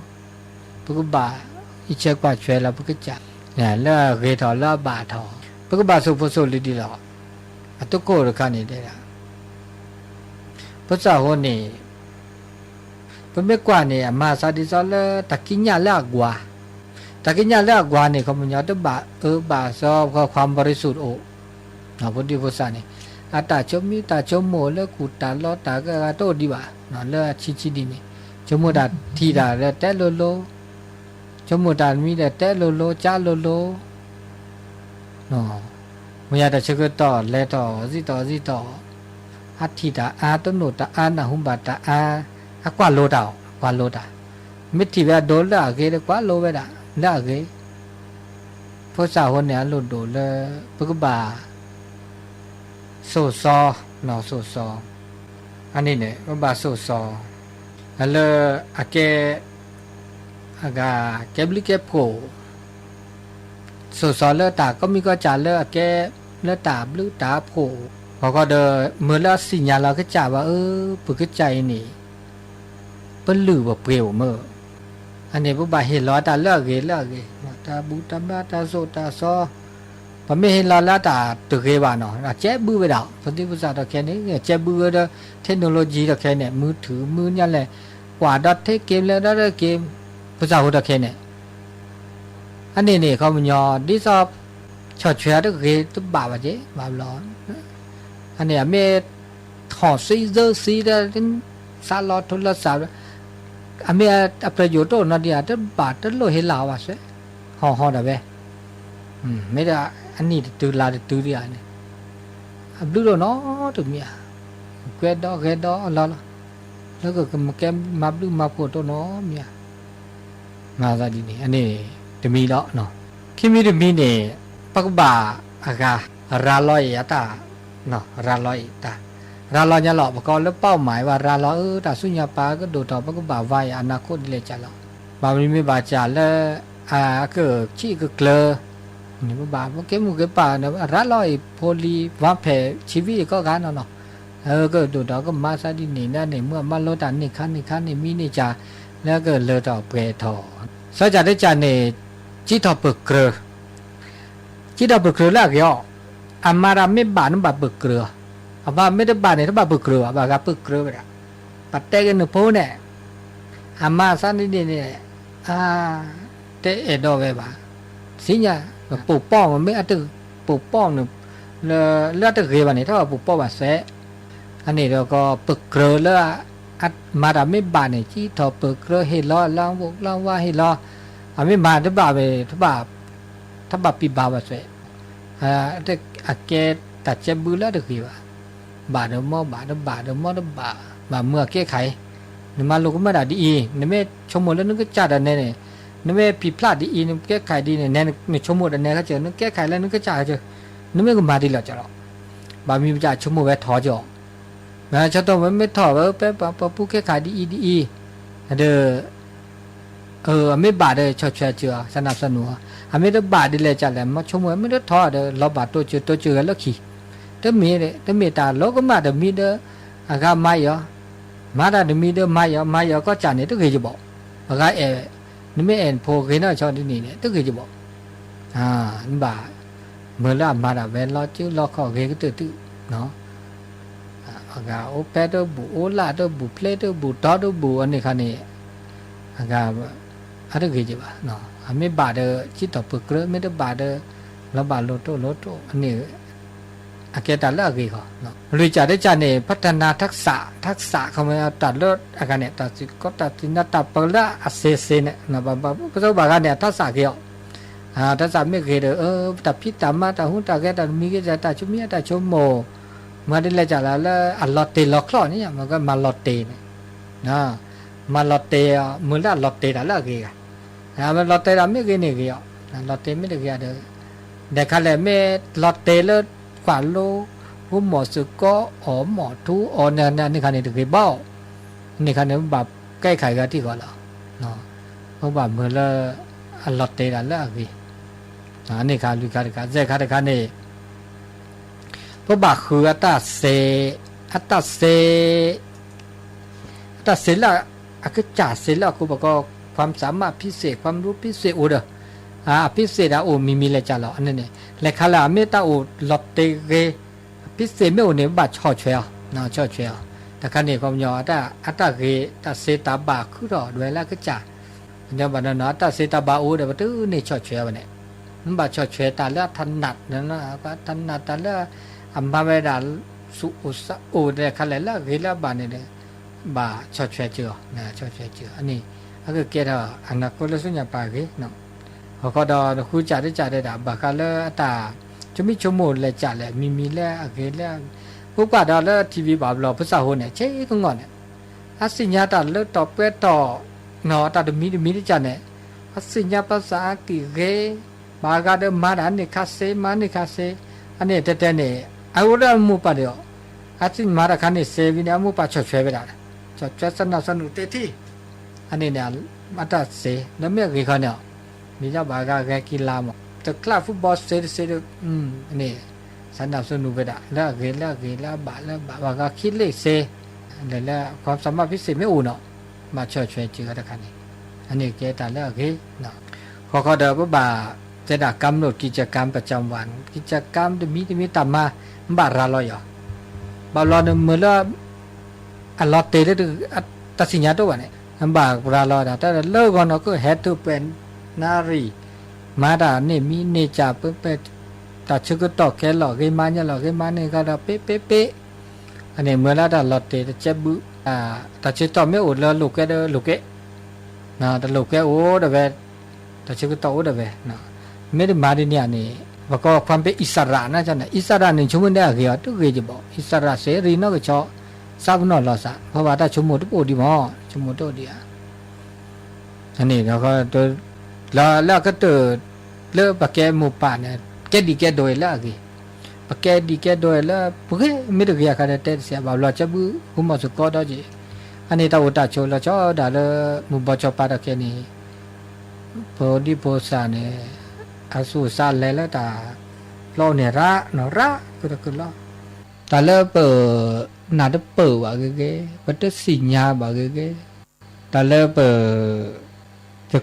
ပကဘၣ်အံးဆဲးကွၢ်ဆွဲလီၤပကစၢ်, လၢအဂ့ၤထီၣ်လၢအဘၣ်ထီၣ်, ပကဘၣ်စိာ်ဖိစိာ်လံၤဒံးလီၤ. အတကိၢ်တခါန့ၣ်တဲဒၣ် ဖိသၣ်ဧၢန့ၣ် ပမ့ၢ်ကွၢ်န့ၣ် အမၤသးဒ်သိးလၢတၢ်ကံးညာ်လၢအကွၢ်, တၢ်ကံးညာ်လၢအကွၢ်န့ၣ် ခီပညီတဘၣ်အၢဘၣ်သီ ความบริสุทธิ์အိၣ်, ဖိဒံဖိသၣ်န့ၣ် အတၢ်ဆိမိၣ်တၢ်ဆိကမိၣ်လၢကူၣ်တၢ်လီတၢ်ကဂၤတအိၣ်ဒံးဘၣ်, လၢအဆံးဆံးဒ်န့ၣ် ဆိကမိၣ်တၢ်ထံၣ်တၢ်ဒီးတဲလိၤလိၤ, ဆိကမိၣ်တၢ်မံဒီးတဲလိၤလိၤ ကၢလိၤလိၤ မ့ၢ်ယၤတၢ်ဆၢကတီၢ်လဲၤထီၣ်စံၣ်ထီၣ်စံၣ်ထီၣ်, အထံၣ်တၢ်အါ တနိၣ်တၢ်အါ နၢ်ဟူဘၣ်တၢ်အါ, အကွၢ်လိတၢ်အီၤ ကွၢ်လိတၢ်, မ့ၢ်ထံၣ်ဝဲအဒိလၢအဂ့ၤဒီး ကွၢ်လိဝဲဒၣ် လၢအဂ့ၤ, ဖိသၣ်အဃိန့ၣ် အလိၣ်ဒိၣ်လၢ ပကဘၣ် စိာ်စီ, စိာ်စီ, အန့ၣ်န့ၣ် ပဘၣ်စိာ်စီ, လၢအကဲ အဂၤ ကဲဘျုးကဲဖှိၣ် စိာ်စီလၢတၢ်ကီမံကီၢ်စၢ်လၢအကဲ လၢတၢ်ဘျုးတၢ်ဖှိၣ်, ပှၤကီဒီး မ့ၢ်လၢအသ့ၣ်ညါလီၤကစၢ်ဘၣ်အၢ ပကစၢ်အံၤန့ၣ် ပလုၢ်ပပှ့ၤအိၣ်မ့ၢ်, အန့ၣ်ပဘၣ်ဟ့ၣ်လီၤတၢ်လၢအဂ့ၤလၢအဂ့ၤ, တၢ်ဘူၣ်တၢ်ဘါတၢ်စိာ်တၢ်စီ ပမ့ၢ်ဟ့ၣ်လီၤလၢတၢ်တဂ့ၤဘၣ်နီၤ အကဲဘုဝဲဒၣ် ပသံပသၣ်ဒီးခဲန့ၣ် ကဲဘုဝဲဒီး technology ဒီးခဲန့ၣ် မုၢ်ထူၣ်မုၢ်ညါလဲၣ် ကွၢ်ဒီးထဲက့ၤလဲၤဒီးထဲက့ၤ ပသးဟူဒီးခဲန့ၣ် အန့ၣ်န့ၣ် ခီပညီ ဒ်သိး ဆီၣ်ထွဲအတဂ့ၤတဘၣ်ဘၣ်က့ၤ ဘၣ်ဘျီ အန့ၣ်အမ့ၢ် ထီၣ်သံသၢသံဒီး သးလီၤထိးလီၤသး အမ့ၢ်အပယိၤတအိၣ်နီတံၢ် တဘၣ်တလိၣ်ဟ့ၣ်လီၤအီၤဘၣ်စဲး ဟီၣ်ဟီၣ်ဒၣ်ဝဲ မ့ၢ်ဒၣ်အနံၣ်တတုၤလါတတုၤဒံးဧါန့ၣ် အဘျုးတအိၣ်နီတမံၤဧါ ကွဲဒီးဂဲၤဒီးအလီၢ်လီၤ လၢကကမၤကဲမၤဘျုးမၤဖှိၣ်တအိၣ်နီတမံၤဧါ မၤသးဒ်န့ၣ် အန့ၣ်တမံၤလီၤ. ခံမံၤတမံၤန့ၣ် ပကဘၣ်အဂၤ ရၤလီၤအံၤအတၢ် ရၤလီၤအံၤတၢ် ရၤလီၤညါလီၤ ပကိးလၢ เป้าหมาย ဘၣ်ရၤလီၤအၢ တၢ်ဆူညါပာ်ကဒိၣ်ထီၣ် ပကဘၣ်ဝါအံၤ အနာ်ခိၣ်ဒ်လဲၣ်ကၢ်လီၤ. ဘၣ်မနုၤမ့ၢ်ဘၣ်ကၢ်လၢ အကဆံၣ်ကကျၢၤ န့ၣ် ပဘၣ်ပကဲမုၢ်ကဲပၢ် ရၤလီၤအံၤ ဖိလံၤ ဝါဖဲး ဆံးဝံၤအံၤကိးဂၤနီၢ်နီၢ် ကဒိၣ်ထီၣ်ကမၤသးဒ်န့ၣ်န့ၣ် မ့ၢ်အမၤလိတၢ်န့ၢ်ခါန့ၢ်ခါန့ၣ် မံန့ၢ်ကၢ် လၢကလၢထီၣ်ပှဲၤထီၣ် စီၤကၢ်တကၢ်န့ၣ် ကံထီၣ်ပၢၢ်ကြၢး ကံထီၣ်ပၢၢ်ကြၢးလၢအဂ့ၤအီၤ အမၤတၢ်မ့ၢ်ဘၣ်န့ၣ်ဘၣ်ပၢၢ်ကြၢးအီၤ အမၤမ့ၢ်တဘၣ်န့ၣ် တဘၣ်ပၢၢ်ကြၢးဘၣ် ဘၣ်ဂၤပၢၢ်ကြၢးဝဲဒၣ် ပတဲက့ၤနဖိန့ၣ် အမၤသးဒ်န့ၣ်န့ၣ် အ တအဲၣ်ဒိးဝဲဘၣ် သ့ၣ်ညါ ပပိာ်ပီၣ်မ့ၢ်အတပိာ်ပီၣ်န့ၣ် လၢအတဂ့ၤဘၣ်န့ၣ် တဘၣ်ပိာ်ပီၣ်ဘၣ်စဲး အန့ၣ်ဒီးကပၢၢ်ကြၢးလၢ မၤတၢ်မ့ၢ်ဘၣ်န့ၣ် ကံထီၣ်ပၢၢ်ကြၢးဟ့ၣ်လီၤ လၢဝိၣ်လၢဝါဟ့ၣ်လီၤ အမ့ၢ်မၤတဘၣ်ဝဲ တဘၣ်ပံးဘၣ်ဘၣ်စဲး အကဲတၢ်ကဲဘုလၢအတဂ့ၤဘၣ် ဘၣ်ဒီးမီၢ်ဘၣ် တဘၣ်ဒီးမီၢ်တဘၣ် ဘၣ်မုၢ်အကဲခါအံၤ နမၤလိကမၣ်တၢ်ဒ်အံၤ နမ့ၢ်ဆိကမိၣ်လၢနကစၢ်တၢ်နဲန့ၣ် နမ့ၢ်ဖံးဖျးဒ်အံၤ နကဲခါအံၤဒ်န့ၣ် နဆိကမိၣ်တၢ်နဲခါစၢၤ နကဲခါအံၤလၢနကစၢ်ခါစၢၤ နမ့ၢ်ကမၤဒ်လဲၣ်ကၢ်လီၤ ဘၣ်မံၤပစၢ်ဆိကမိၣ်ဝဲထီၣ်ကၢ် မ့ၢ်ဆီတမ့ၢ်မ့ၢ်ထီၣ်ဝဲ ပပှၤပှၤပူၤကဲခါဒ်အံၤဒ်အံၤ ဒီး အမ့ၢ်ဘၣ်ဒီး ဆီၣ်ထွဲစၢၤအီၤ သနၢၣ်သနူအီၤ အမ့ၢ်တဘၣ်ဒ်လဲၣ်ကၢ်လဲၣ် မ့ၢ်ဆိကမိၣ်ဝဲမ့ၢ်တထီၣ်ဒီး လီၤဘၣ်တိၢ်စၢၤတိၢ်စၢၤဂဲၤလၢခံ တမ့ၢ် တမ့ၢ်တၢ်လီၤကမၣ်တမံၤဒီး အဂၤမၤအံၤအီၤ မၤတၢ်တမံၤဒီးမၤအံၤအီၤ မၤအံၤအီၤကီၢ်ကၢ်န့ၣ် တဂ့ၤကဘီၣ် ပှၤဂၤအဲၣ် နမ့ၢ်အဲၣ်နဖိဂ့ၤနီၢ်ဆီဒ်န့ၣ်န့ၣ် တဂ့ၤကဘီၣ် နဘၣ် မ့ၢ်လၢအမၤတၢ်ဝဲလီၤကၠူလီၤခီၣ်ဂ့ၤကတၢၢ်သု အဂၤအိၣ်ဖဲတဘူၣ် အိၣ်လၢတဘူၣ် ဖျဲတဘူၣ် တီတဘူၣ် အန့ၣ်ခါန့ၣ် အဂၤ အတဂ့ၤကဘၣ် အမ့ၢ်ဘၣ်ဒီး ကံထီၣ်ပၢၢ်ကြၢး မ့ၢ်တဘၣ်ဒီး လီၤဘၣ်လိာ်တိၢ်လိာ်တိၢ် အန့ၣ် အကဲတၢ်လၢအဂ့ၤဃီ လွံၢ်ကၢ်တကၢ်န့ၣ် พัฒนาทักษะ ทักษะ ခီမ့ၢ်တၢ်လၢအဂၤန့ၣ် တၢ်သံကွၢ်တၢ်သံနါတၢ်ပၢလၢအစ့စ့န့ၣ် ပကဘၣ်ဂၤန့ၣ် အတၢ်သးဂ့ၤအီၤ တၢ်သးမ့ၢ်ဂ့ၤဒီး တၢ်ဖံးတၢ်မၤတၢ်ဟူးတၢ်ဂဲၤတၢ်တမံၤဂ့ၤ တၢ်ဆိမိၣ်တၢ်ဆိကမိၣ် မၤဒ်လဲၣ်ကၢ်လၢ လၢအလီၤတဲာ်လီၤချီၣ်န့ၣ် မ့ၢ်ကမၤလီၤတဲာ်န့ၣ် မၤလီၤတဲာ်အီၤ မ့ၢ်လၢအလီၤတဲာ်တၢ်လၢအဂ့ၤဂၤ လီၤတဲာ်တၢ်မ့ၢ်ဂ့ၤန့ၣ်ဂ့ၤအီၤ လီၤတဲာ်မ့ၢ်တဂ့ၤဒီး ဒီးခါလဲၣ်မ့ၢ်လီၤတဲာ်လၢကွၢ်လိ ဟူမီၢ်စ့ၢ်ကီး အီၣ်မီၢ်ထူအီၣ်န့ၣ် န့ၣ်ခါန့ၣ်တဂ့ၤဘၣ် န့ၣ်ခါန့ၣ် ပဘၣ်ကဲခါဂၤထံၣ်ဂီၤလီၤ ပဘၣ်မ့ၢ်လၢ အလီၤတဲာ်တၢ်လၢအဂ့ၤ န့ၣ်ခါလွံၢ်ခါတခါ သၢခါတခါန့ၣ် ပဘၣ်ဃုအတၢ်စ့ အတၢ်စ့ အတၢ်စ့လၢ အကစၢ်စ့လၢအဃိ ပကိး ความสามารถพิเศษ ความรู้พิเศษ အိၣ်ဒီး အ พิเศษ တၢ်အိၣ်မံၤမံၤလဲၣ်ကၢ်လီၤ အန့ၣ်န့ၣ် လဲၤခါလၢအမ့ၢ်တၢ်အိၣ်လီၤတဲာ်ဂ့ၤ พิเศษ မ့ၢ်အိၣ်န့ၣ် ပဘၣ်ဆီၣ်ထွဲအီၤ ဆီၣ်ထွဲအီၤ တခါန့ၣ် ခီပညီ အတၢ်ဂ့ၤ တၢ်စ့တၢ်ဘၣ်ခုထီၣ်ဒွဲလၢအကစၢ် ဘၣ်ဒီးနီၤ အတၢ်စ့တၢ်ဘါအိၣ်ဒီး ပတန့ၢ်ဆီၣ်ထွဲဘၣ်န့ၣ်, မ့ၢ်ဘၣ်ဆီၣ်ထွဲတၢ်လၢအထနၢတ်, ထနၢတ်တၢ်လၢ အမၤဝဲဒၣ် သူၣ်အိၣ်သးအိၣ်တခါလဲၣ် လၢအဂ့ၤလၢအဘၣ်န့ၣ်ဒီး ဘၣ်ဆီၣ်ထွဲစၢၤအီၤ, ဆီၣ်ထွဲစၢၤအီၤ အန့ၣ် အကကဲထီၣ်အနၢ်ကိလၢဆူညါပာ်ဂ့ၤ ဟီၣ်ခိၣ်ဒီးနဃုစၢ်တစၢ်ဒဲးဒၣ် ဘၣ်ဃးလၢအတၢ် ဆိမိၣ်ဆိကမိၣ်လဲၤစၢ်လဲၣ် မံၤမံၤလၢအဂ့ၤလၢ ပကွၢ်ဒီးလၢ ထံၣ်ဝံၤ ဘၣ်ဘျီ ဖိသၣ်ဃိန့ၣ် ဆ့ကငီၢ်န့ၣ် အသ့ၣ်ညါတၢ်လၢတီၢ်ပှဲၤတီၢ် တၢ်တမံၤတမံၤတစၢ်န့ၣ် အသ့ၣ်ညါပသးအကံၢ်ဂ့ၤ ဘၣ်ဂၤဒီးမၤတၢ်န့ၣ်ခါစ့ မၤန့ၣ်ခါစ့ အန့ၣ်တဲတဲန့ၣ် အအိၣ်ဒီးမိၢ်ပၢ်ဒီး အသ့ၣ်မၤတၢ်ခါန့ၣ်စ့ဝံၤန့ၣ် အမိၢ်ပၢ်ဆီၣ်ထွဲဝဲဒၣ် ဆီၣ်ထွဲသနၢၣ်သနူၣ်တ့ထံ အန့ၣ်န့ၣ် အတၢ်စ့ လၢမ့ၢ်အဂ့ၤခီန့ၣ် မ့ၢ်ဒၣ်ဘၣ်ဂၤဂဲၤကံလါမး တချၣ် football စ့တစ့ဒီး န့ၣ် သနၢၣ်သနူၣ်ဝဲဒၣ် လၢအဂ့ၤလၢအဂ့ၤလၢအဘၣ်လၢအဘၣ် ဘၣ်ဂၤခံလ့ၣ်စ့ လဲၤလၢ ความสามารถพิเศษ မ့ၢ်အိၣ်နီၤ ဘၣ်ဆီၣ်ထွဲစၢၤတခါန့ၣ် အန့ၣ်ကဲတၢ်လၢအဂ့ၤ ဃီဃီဒီးပဘၣ်တဲဒၣ် กำหนดกิจกรรมประจำวัน กิจกรรม တမံၤတမံၤတၢ်မၤ ဘၣ်ရၤလီၤယီၤ ဘၣ်ဘျီန့ၣ်မ့ၢ်လၢ အလီၤတဲာ်လၢ တၢ်သ့ၣ်ညါတအိၣ်ဘၣ်န့ၣ် ဘၣ်ရၤလီၤဒၣ် တၢ်လၢဂီၢ်နီၢ်ကီၢ်ဟဲတုၤပှဲၤနၣ်ရံၣ် မၤတၢ်န့ၣ်မံၤန့ၢ်ကၢ် ပ ပ တၢ်ဆၢကတီၢ်ကဲလီၤဂ့ၤမး ညါလီၤဂ့ၤမးန့ၣ်ကဒီး ပ့ပ့ပ့ အန့ၣ်မ့ၢ်လၢတၢ်လီၤတဲာ်တကဲဘုး တၢ်ဆၢကတီၢ်မ့ၢ်အိၣ်လၢလိၤကဲဒီးလိၤကဲ တလိၤကဲအိၣ်ဒီးဝဲ တၢ်ဆၢကတီၢ်အိၣ်ဒီးဝဲ မ့ၢ်တမၤဒ်န့ၣ်ဧါန့ၣ် ပကိး ความเป็นอิสระ န့ၣ် อิสระ န့ၣ် ဆိကမိၣ်န့ၣ်အဂ့ၤအီၤ တဂ့ၤကဘၣ် อิสระ စ့ရံနီၢ်ကဆီ သးပနီၣ်လီၤသး ပှၤဘၣ်တၢ်ဆိကမိၣ်တအိၣ်ဒံးမး ဆိကမိၣ်တအိၣ်ဒံးဧါ အန့ၣ် လၢအကတၢၢ် လၢပကဲမိၢ်ပၢ်န့ၣ် ကဲဒံးကဲဒိးလၢအဂ့ၤ ပကဲဒံးကဲဒိးလၢပဂ့ၤ မ့ၢ်တဂ့ၤအခါဒီးတဲတစဲး ဘၣ်ဘျီကဲဘုး ဃုမီၤစ့ၢ်ကီးဒီးက့ၤ အန့ၣ်တၢ်အိၣ်တၢ်ဆိးလီၤဆီဒၣ်လၢ မုၢ်ဘီစီၤပၤတၢ်ခဲန့ၣ် ဖိဒံဖိသၣ်န့ၣ် အသူၣ်အသးလဲၤလၢတၢ် လီၢ်န့ၣ်ရၣ်နီၢ်ရၣ်ကတၢၢ်ကလီ တၢ်လၢပ နၢ်တပၢၢ်ဘၣ်ဂ့ၤဂ့ၤ ပတသ့ၣ်ညါဘၣ်ဂ့ၤဂ့ၤ တၢ်လၢပ တ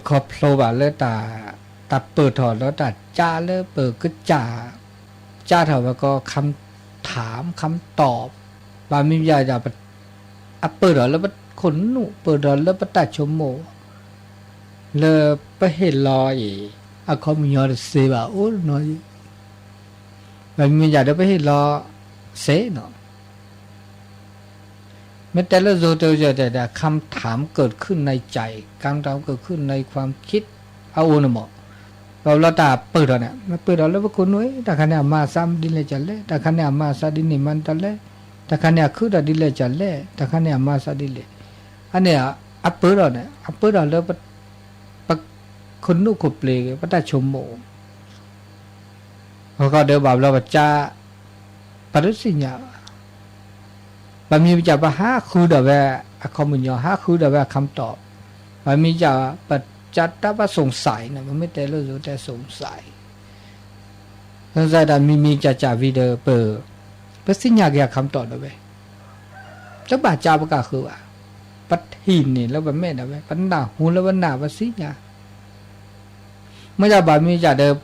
ခီဖျိဘၣ်လၢတၢ် တၢ်ပၢၢ်ထီၣ်လၢတၢ်ကၠါလၢပကစၢ် ကၠါထီၣ်ဝဲကီး คำถาม คำตอบ ဘၣ်မနုၤယၤ အပၢၢ်ထီၣ်လၢပခိၣ်နူာ် ပၢၢ်ထီၣ်လၢပတၢ်ဆိကမိၣ် လၢပဟ့ၣ်လီၤအံၤ အခီပညီတသ့ဘၣ်အိၣ်နီၤ ဘၣ်မနုၤယၤဒီးပဟ့ၣ်လီၤသ့နီၤ မ့ၢ်တဲလၢ ယိၤတဲယိၤတဲဒၣ် คำถามเกิดขึ้นในใจ คำถามเกิดขึ้นในความคิด အအိၣ်န့ၣ်မး ဘၣ်ဘျီတၢ်ပၢၢ်ထီၣ်န့ၣ် မ့ၢ်ပၢၢ်ထီၣ်လၢပခိၣ်နူာ် တၢ်ခါန့ၣ်အမၤအသးဒ်လဲၣ်ကလဲၣ် တၢ်ခါန့ၣ်အမၤအသးဒ်န့ၣ်မၤတလဲၣ် တၢ်ခါန့ၣ်အခုၣ်ထီၣ်ဒ်လဲၣ်ကလဲၣ် တၢ်ခါန့ၣ်အမၤအသးဒ်လဲၣ် အန့ၣ် အပၢၢ်ထီၣ်န့ၣ် အပၢၢ်ထီၣ်လၢ ပခိၣ်နူာ်ခိၣ်ပျ့ၤ ပတၢ်ဆိကမိၣ် အဃိဒီးဘၣ်ဘျီပက ပတသ့ၣ်ညါဘၣ် ဘၣ်မနုၤပက ပဟးဃုဒီးဝဲအခီပညီ ဟးဃုဒီးဝဲအခီပညီ ဘၣ်မနုၤပက ပကတၢ်ဘၣ် สงสัย န့ၣ် ပမ့ၢ်တဲလိာ်ဆိတဲ สงสัย စဲဒၣ်မံၤမံၤကၢ်ကၢ်ဝံၤဒီး ပ ပသ့ၣ်ညါက့ၤအခီပညီဒီးဝဲ တဘၣ်ကၢ်ပကၢ်ဃုဘၣ် ပထံၣ်န့ၢ်လၢပမဲာ်ဒၣ်ဝဲ ပနၢ်ဟူလၢပနၢ်ပသ့ၣ်ညါ မ့ၢ်ဒၣ်ဘၣ်မနုၤယၤဒီး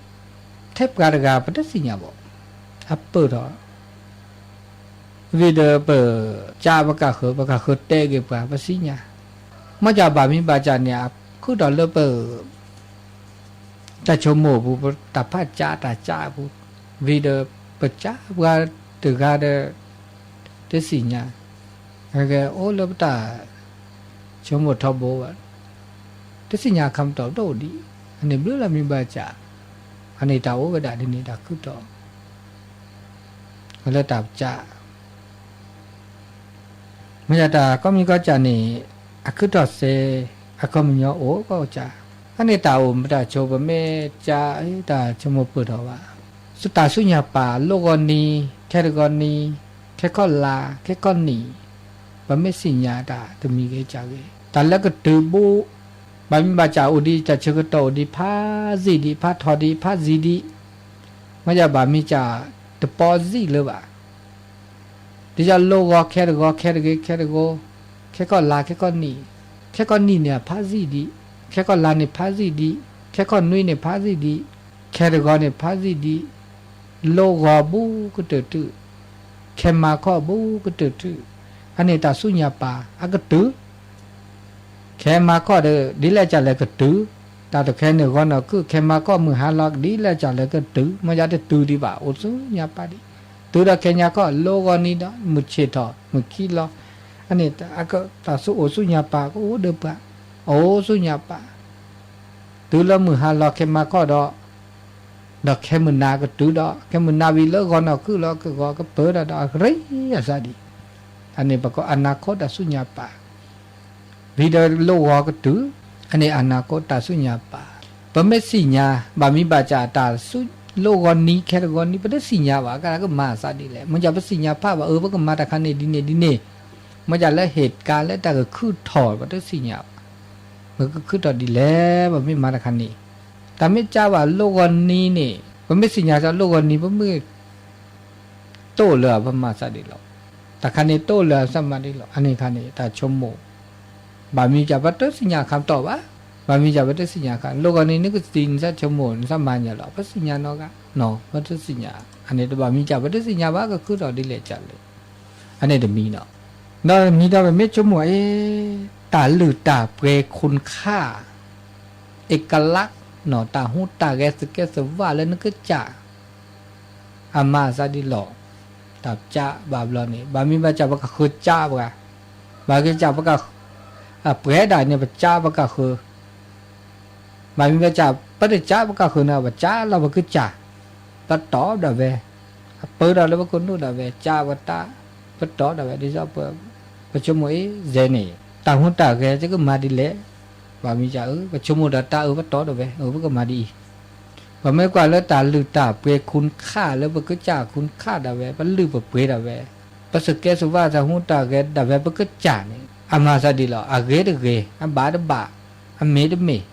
ထဲပှၤတဂၤပတသ့ၣ်ညါဘၣ် အပၢၢ်ထီၣ် ဝံၤဒီးပကၢ်ပကၢ်ဃု ပကၢ်ဃုတဲက့ၤပှၤပသ့ၣ်ညါ မ့ၢ်ဒၣ်ဘၣ်မနုၤဘၣ်ကၢ်န့ၣ် အခုၣ်ထီၣ်လၢပ တၢ်ဆိကမိၣ်အပူၤ ပတၢ်ဖးကၢ်တၢ်ကၢ်အပူၤ ဝံၤဒီးပကၢ်ပှၤတဂၤဒီး တသ့ၣ်ညါ အိၣ်လၢပတၢ်ဆိကမိၣ်ထီဘိဘၣ် တသ့ၣ်ညါအခီပညီတအိၣ်ဒံး အန့ၣ်ဘျုးလၢမနုၤဘၣ်ကၢ် အန့ၣ်တၢ်အိၣ်ဝဲဒၣ်ဒ်န့ၣ်တၢ်ခုၣ်ထီၣ် လၢတၢ်ကၢ် မ့ၢ်ဒၣ်တၢ်ကိးမံၤကိးကၢ်န့ၣ် အခုၣ်ထီၣ်သ့ အခီပညီအိၣ်ကိးကၢ် အန့ၣ်တၢ်အိၣ်မ့ၢ်တၢ်ဆိ ပမ့ၢ်ကၢ်တၢ်ဆိကမိၣ်ပၢၢ်ထီၣ်ဘၣ် တၢ်ဆူညါပၢ် လိၣ်ဂီၤနံၤ ခဲတဂီၤနံၤ ခဲကီၢ်လါ ခဲကီၢ်နံၣ် ပမ့ၢ်သ့ၣ်ညါတၢ်တမံၤဂ့ၤကၢ်ဂ့ၤ တၢ်လၢကတုၤဘိ ဘၣ်မနုၤဘၣ်ကၢ်အိၣ်ဒံး တၢ်ဆၢကတီၢ်အိၣ်ဒံး ဖးသံၣ်ဒံး ဖးထီဒံး ဖးသံၣ်ဒံး မ့ၢ်ဒၣ်ဘၣ်မနုၤကၢ် တပီသံၣ်လၢၤဘၣ် ဒ်သိးလိၣ်ဂီၤ ခဲတဂီၤ ခဲတဂ့ၤ ခဲတဂီၤ ခဲကီၢ်လါ ခဲကီၢ်နံၣ် ခဲကီၢ်နံၣ်န့ၣ် ဖးသံၣ်ဒံး ခဲကီၢ်လါန့ၣ် ဖးသံၣ်ဒံး ခဲကီၢ်နွံန့ၣ် ဖးသံၣ်ဒံး ခဲတဂီၤန့ၣ် ဖးသံၣ်ဒံး လိၣ်ဂီၤဘူးကတၢၢ်တုၤ ခဲမၤခီၣ်ဘူးကတၢၢ်တုၤ အန့ၣ်တၢ်ဆူညါပၢ် အကတုၤ ခဲမၤခီၣ်ဒီး ဒ်လဲၣ်ကလဲၤကတုၤ, တၢ်တခဲန့ၣ်ဂီၤနီၢ်ကုၢ် ခဲမၤခီၣ်မုၢ်ဟါလီၤ ဒ်လဲၣ်ကလဲၤကတုၤ မ့ၢ်ယတတုၤဒံးဘၣ် အိၣ်ဆူညါပၤဒံး, တုၤဒီးခဲညါခီၣ် လိဂီၤနံၤဒီး မုၢ်ဆ့ၣ်ထီၣ် မုၢ်ခံလီၤ, အန့ၣ် တၢ်ဆူၣ်အိၣ်ဆူညါပၤကအိၣ်ဒီးပှၤ, အိၣ်ဆူညါပၤ တုၤလၢမုၢ်ဟါလီၤခဲမၤခီၣ်ဒီး, ဒီးခဲမုၢ်နၤကတုၤဒီး ခဲမုၢ်နၤဝံၤလၢဂီၤနီၢ်ကုၢ်လီၤ ကဂီၤကပၢၤတၢ်ဒီးအရ့အသးဒံး, အန့ၣ်ပကိးအနၤခိၣ်တၢ်ဆူညါပၤ, ဝံၤဒီးလိဂီၤကတုၤ, အန့ၣ်အနၤခိၣ်တၢ်ဆူညါပၤ, ပမ့ၢ်သ့ၣ်ညါ ဘၣ်မံၤဘၣ်စးတၢ်ဆူၣ်လိဂီၤနံၤခဲတဂီၤနံၤ ပတသ့ၣ်ညါဘၣ် ကကမၤအသးဒ်လဲၣ် မ့ၢ်ယပသ့ၣ်ညါဖးဘၣ် အၢ ပကမၤတၢ်ခါန့ၣ်ဒ်န့ၣ်ဒ်န့ၣ်, မ့ၢ်ယလၢဟ့ၣ်ကါလၢတၢ်ကခုၣ်ထီၣ် ပတသ့ၣ်ညါဘၣ် ပကခုၣ်ထီၣ်ဒ်လဲၣ် ပမ့ၢ်မၤတၢ်ခါန့ၣ်, တၢ်မ့ၢ်ကၢဘၣ်လိဂီၤနံၤန့ၣ် ပမ့ၢ်သ့ၣ်ညါစၢ်လိဂီၤနံၤ ပမ့ၢ်တိၣ်လၢပမၤသးဒ်လီၤ, တၢ်ခါန့ၣ်တိၣ်လၢအသးမၤဒ်လီၤ အန့ၣ်ခါန့ၣ် တၢ်ဆိကမိၣ်, ဘၣ်မံၤစၢ်ပတသ့ၣ်ညါခါတီၢ်ဘၣ်, ဘၣ်မံၤစၢ်ပတသ့ၣ်ညါခါ လိဂီၤနံၤနကသံနသးဆိကမိၣ် နသးမၤညါလီၤ ပသ့ၣ်ညါနီတဂၤ, နီၢ် ပတသ့ၣ်ညါ, အန့ၣ်တဘၣ်မံၤစၢ်ပတသ့ၣ်ညါဘၣ် ကခုၣ်ထီၣ်ဒ်လဲၣ်ကလဲၣ်, အန့ၣ်တမံၤနီၤ, ဒီးမံၤဒီးပမ့ၢ်ဆိကမိၣ်အံၤ, တၢ်လုၢ်တၢ်ပှ့ၤ ခုၣ်ခၣ် เอกลักษณ์ နီၤ တၢ်ဟူးတၢ်ဂဲၤသကဲသဝၣ်လၢနကစၢ် အမၤအသးဒ်လီၤ, တၢ်ကၢဘၣ်ဘျီန့ၣ် ဘၣ်မံၤဘၣ်စၢ်ပကဃၢၤကၢပှၤ, ဘၣ်ကစၢ်ပက အပှဲၤဒၣ်န့ၣ် ပကၢပကဃၢၤ, ဘၣ်မံၤဘၣ်စၢ် ပတကၢပကဃၢၤန့ၣ် ပကၢလီၤပကစၢ်, ပတီၢ်ဒၣ်ဝဲ, အပၢဒီးလၢပကနိၣ်ဒၣ်ဝဲ ကၢပတၢ်, ပတီၢ်ဒၣ်ဝဲ ဒ်သိးပ ပဆိကမိၣ်အံၤ စဲန့ၣ် တၢ်ဟူးတၢ်ဂဲၤ ကမၤဒ်လဲၣ်, ဘၣ်မံၤစၢ်ဧၢ ပဆိကမိၣ်ဒီးတၢ်အၢ ပတီၢ်ဒၣ်ဝဲ အၢ ပကမၤဒ်အံၤ, ပမ့ၢ်ကွၢ်လၢတၢ်လုၢ်တၢ်ပှ့ၤ ခုၣ်ခၣ်လၢပကစၢ် ခုၣ်ခၣ်ဒၣ်ဝဲ ပလုၢ်ပပှ့ၤဒၣ်ဝဲ, ပသကဲသဝၣ်တၢ်ဟူးတၢ်ဂဲၤဒၣ်ဝဲပကစၢ်န့ၣ် အမၤသးဒ်လီၤ အဂ့ၤတဂ့ၤ အဘၣ်တဘၣ် အမ့ၢ်တမ့ၢ်,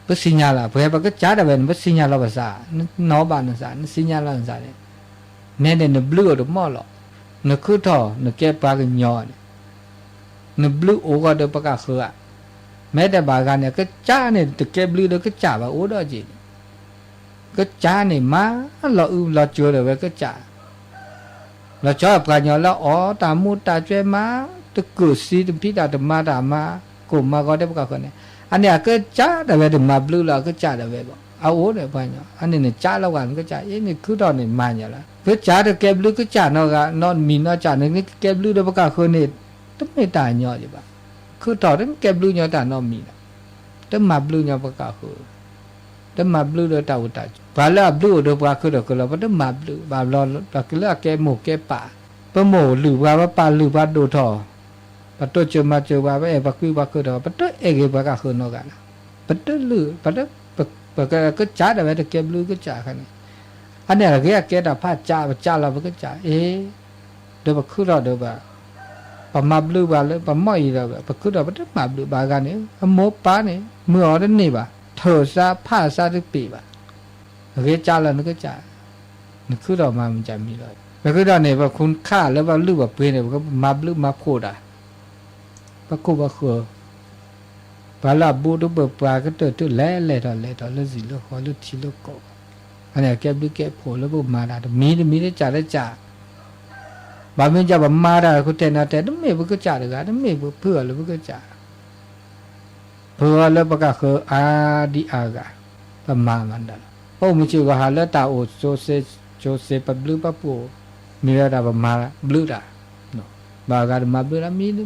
ပသ့ၣ်ညါလီၤ ပှဲၤပကစၢ်ဒၣ်ဝဲန့ၣ် ပသ့ၣ်ညါလီၤပသး, နနီၢ်ဘၣ်နသး နသ့ၣ်ညါလီၤနသးန့ၣ်, နဲဒၣ်နဘျုးအိၣ်တမီၢ်လီၤ, နခုၣ်ထီၣ် နကဲပှၤကညီန့ၣ် နဘျုးအိၣ်ဂီၢ်ဒီးပကဃၢၤဧါ, မ့ၢ်တဲဘၣ်ဂၤန့ၣ် ကစၢ်န့ၣ် တကဲဘျုးဒီးကစၢ်ဘၣ်အိၣ်ဒီးက့ၤန့ၣ်, ကစၢ်န့ၣ် မၤလီၤအုလီၤစၢၤဒီးဝဲကစၢ် လီၤဆီပှၤကညီလၢအီၣ်တၢ်မူတၢ်ကဲမး, တကုၢ်သံတဖံးတၢ်တမၤတၢ်မၤ, ကိၢ်မၤဂီၤတဲပကဃၢၤန့ၣ်, အန့ၣ်အကစၢ်ဒၣ်ဝဲတမၤဘျုးလီၤအကစၢ်ဒၣ်ဝဲဘၣ်, အအိၣ်ဒီးပှၤကညီ, အန့ၣ်နကၢလီၤဂာ်နကစၢ် အ့ၣ် နခုၣ်ထီၣ်န့ၣ်မၤညီလီၤ, ကစၢ်တကဲဘျုးကစၢ်နီတဂၤ နီတမံၤနီတစၢ်န့ၣ် နကကဲဘျုးဒီးပကဃၢၤန့ၣ်, တမ့ၢ်တၢ်ညီယဘၣ်, ခုၣ်ထီၣ်တမ့ၢ်ကဲဘျုးညီတၢ်နီတမံၤနီၤ, တမၤဘျုးညီပကဃၢၤ တမၤဘျုးဒီးတၢ်အိၣ်တၢ်ဆိး, ပှၤလၢအဘျုးအိၣ်ဒီးပှၤခုၣ်ထီၣ်ခုၣ်လီၤ ပတမၤဘျုး, ဘၣ်ဘျီ ပှၤကလၢအကဲမိၢ်ကဲပၢ်, ပမိၢ်လုၢ်ပှၤ ပပၢ်လုၢ်ပှၤဒိၣ်ထီၣ်, ပတိစၢၤမၤစၢၤပှၤ ပအဲၣ်ပှၤကွံပှၤခုၣ်ထီၣ် ပတအဲၣ်ဂ့ၤပှၤကဃၢၤနီတဂၤလၢၤ, ပတလုၢ်, ပကစၢ်ဒၣ်ဝဲတကဲဘျုးကစၢ်ခါန့ၣ်, အန့ၣ်အဂ့ၤအကဲတၢ်ဖးကၢ် ပကၢ်လီၤပကစၢ်အ့ၣ် ဒီးပခုၣ်ထီၣ်ဒီးပှၤ, ပမၤဘျုးပှၤလၢပမီၢ်အံၤဒီး ပခုၣ်ထီၣ်ပတမၤဘျုးဘၣ်ဂၤန့ၣ် အမိၢ်ပၢ်န့ၣ် မုာ်အီၤတန့ၢ်ဘၣ် ထၢၣ်သးဖးသးတပ့ၤဘၣ်, အဂ့ၤကၢ်လီၤနကစၢ်, နခုၣ်ထီၣ်မၤမုၢ်ကၢ်မံၤလီၤ, ပခုၣ်ထီၣ်န့ၣ် ပခုၣ်ခၣ်လၢပလုၢ်ပပှ့ၤန့ၣ် ပကမၤဘျုးမၤဖှိၣ်တၢ် ပခိၣ်ပဃၢၤ, ပှၤလၢအဘူးတဘၢၣ်ပှၤကတၢၢ်တုၤလဲၤလဲၤထီၣ်လဲၤထီၣ်လၢဇံၣ်လၢဃီလၢထံလၢကီၢ်, အန့ၣ်ကဲဘျုးကဲဖှိၣ်လၢပမၤတၢ်တမံၤတမံၤတစၢ်တစၢ်, ဘၣ်မ့ၢ်ကၢ်ပမၤတၢ်ကတဲနၤတဲ တမ့ၢ်ပကစၢ်တဂၤ တမ့ၢ်ပဖုအီၤလၢပကစၢ် ဖုအီၤလၢပကဃၢၤအါဒံအါဂၤ, ပမၤမၤဒၣ်လီၤ, ပအိၣ်မုာ်စ့ၢ်ကီးဟးလၢတၢ်အိၣ်ကၠိစ့, ကၠိစ့ပဘျုးပဖှိၣ်, မ့ၢ်ဝဲဒၣ်ပမၤဘျုးတၢ်, ဘၣ်ဂၤတမၤဘျုးတၢ်မံၤ,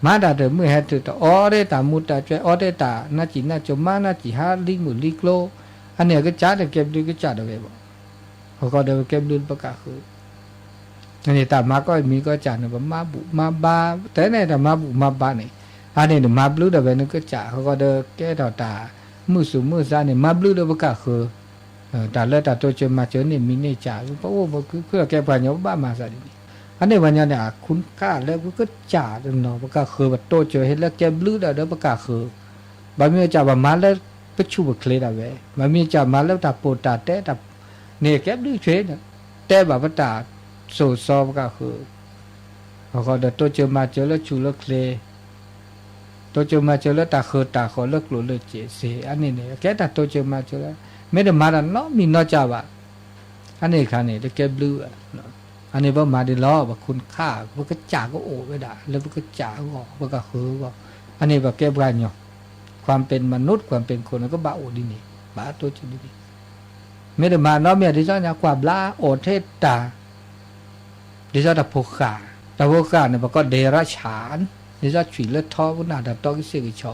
မၤတၢ်တမုာ်ဟဲတုၤတအီၣ်ဒၣ်တၢ်မူတၢ်ကဲ အီၣ်ဒၣ်တၢ်နးစံၣ်နးစိၤ မၤနးစံၣ်ဟးလံမုၢ်လံကျိ, အန့ၣ်အကစၢ်န့ၣ်ကဲဘျုးကစၢ်တဂၤဘၣ်, အဃိဒီးပကဲဘျုးပကဃၢၤ န့ၣ်တၢ်မၤကီၢ်မံၤကီၢ်စၢ်န့ၣ် ပမၤဘူၣ်မၤဘါ, တဲန့ၣ်တၢ်မၤဘူၣ်မၤဘါန့ၣ်, အန့ၣ်နမၤဘျုးဒီးဝဲနကစၢ် အဃိဒီးကဲထီၣ်တၢ်မုာ်သူၣ်မုာ်သးန့ၣ် မၤဘျုးဒီးပကဃၢၤ, တၢ်လၢတၢ်တိစၢၤမၤစၢၤန့ၣ်မံၤန့ၢ်စၢ် ပအိၣ်ပခုၣ်လီၤကဲပှၤကညီပဘၣ်မၤသးဒ်န့ၣ်, အန့ၣ်ပှၤကညီန့ၣ် အခုၣ်ခၣ်လၢပကစၢ်တနီၤ ပကဃၢၤပတိစၢၤဟ့ၣ်လၢကဲဘျုးဒီးပကဃၢၤ, ဘၣ်မ့ၢ်ကစၢ်ပမၤလၢပဆူၣ်ပချ့ဒၣ်ဝဲ, ဘၣ်မ့ၢ်ကစၢ်မၤလၢတၢ်ပိာ်တၢ်တဲတၢ် န့ၣ်ကဲဘျုးဆ့, တဲဘၣ်ပတၢ်စိၤစီပကဃၢၤ, အဃိဒီးတိစၢၤမၤစၢၤလၢဆူၣ်လၢချ့, တိစၢၤမၤစၢၤလၢတၢ်ဃၢၤတၢ်ဃီၤလၢကျိၣ်လၢစ့စ့ အန့ၣ်န့ၣ် ကဲတၢ်တိစၢၤမၤစၢၤလၢ, မ့ၢ်တမၤတၢ်နီတမံၤနီတစၢ်ဘၣ်, အန့ၣ်အခါန့ၣ် တကဲဘျုးဘၣ်, အန့ၣ်ပမၤဒ်လီၤ ပခုၣ်ခၣ် ပကစၢ်ကအိၣ်ဝဲဒၣ် လၢပကစၢ်အဂီၢ် ပကဃၢၤအဂီၢ် အန့ၣ်ပကဲပှၤကညီ, ความเป็นมนุษย์ ความเป็นคน န့ၣ် ကဘၣ်အိၣ်ဒ်န့ၣ်, ဘၣ်တိစၢၤဒ်န့ၣ်, မ့ၢ်တမၤနီတမံၤ ဒ်သိးညါ ကွၢ်ဘျါအီၤထဲတၢ်, ဒ်သိးတၢ်ဖိဃာ်, တၢ်ဖိဃာ်န့ၣ် ပကိး เดรัจฉาน, ဒ်သိးဆွံၣ်လၢထီ ပနၢ်တၢ်တီကစ့ၢ်ကဆီ,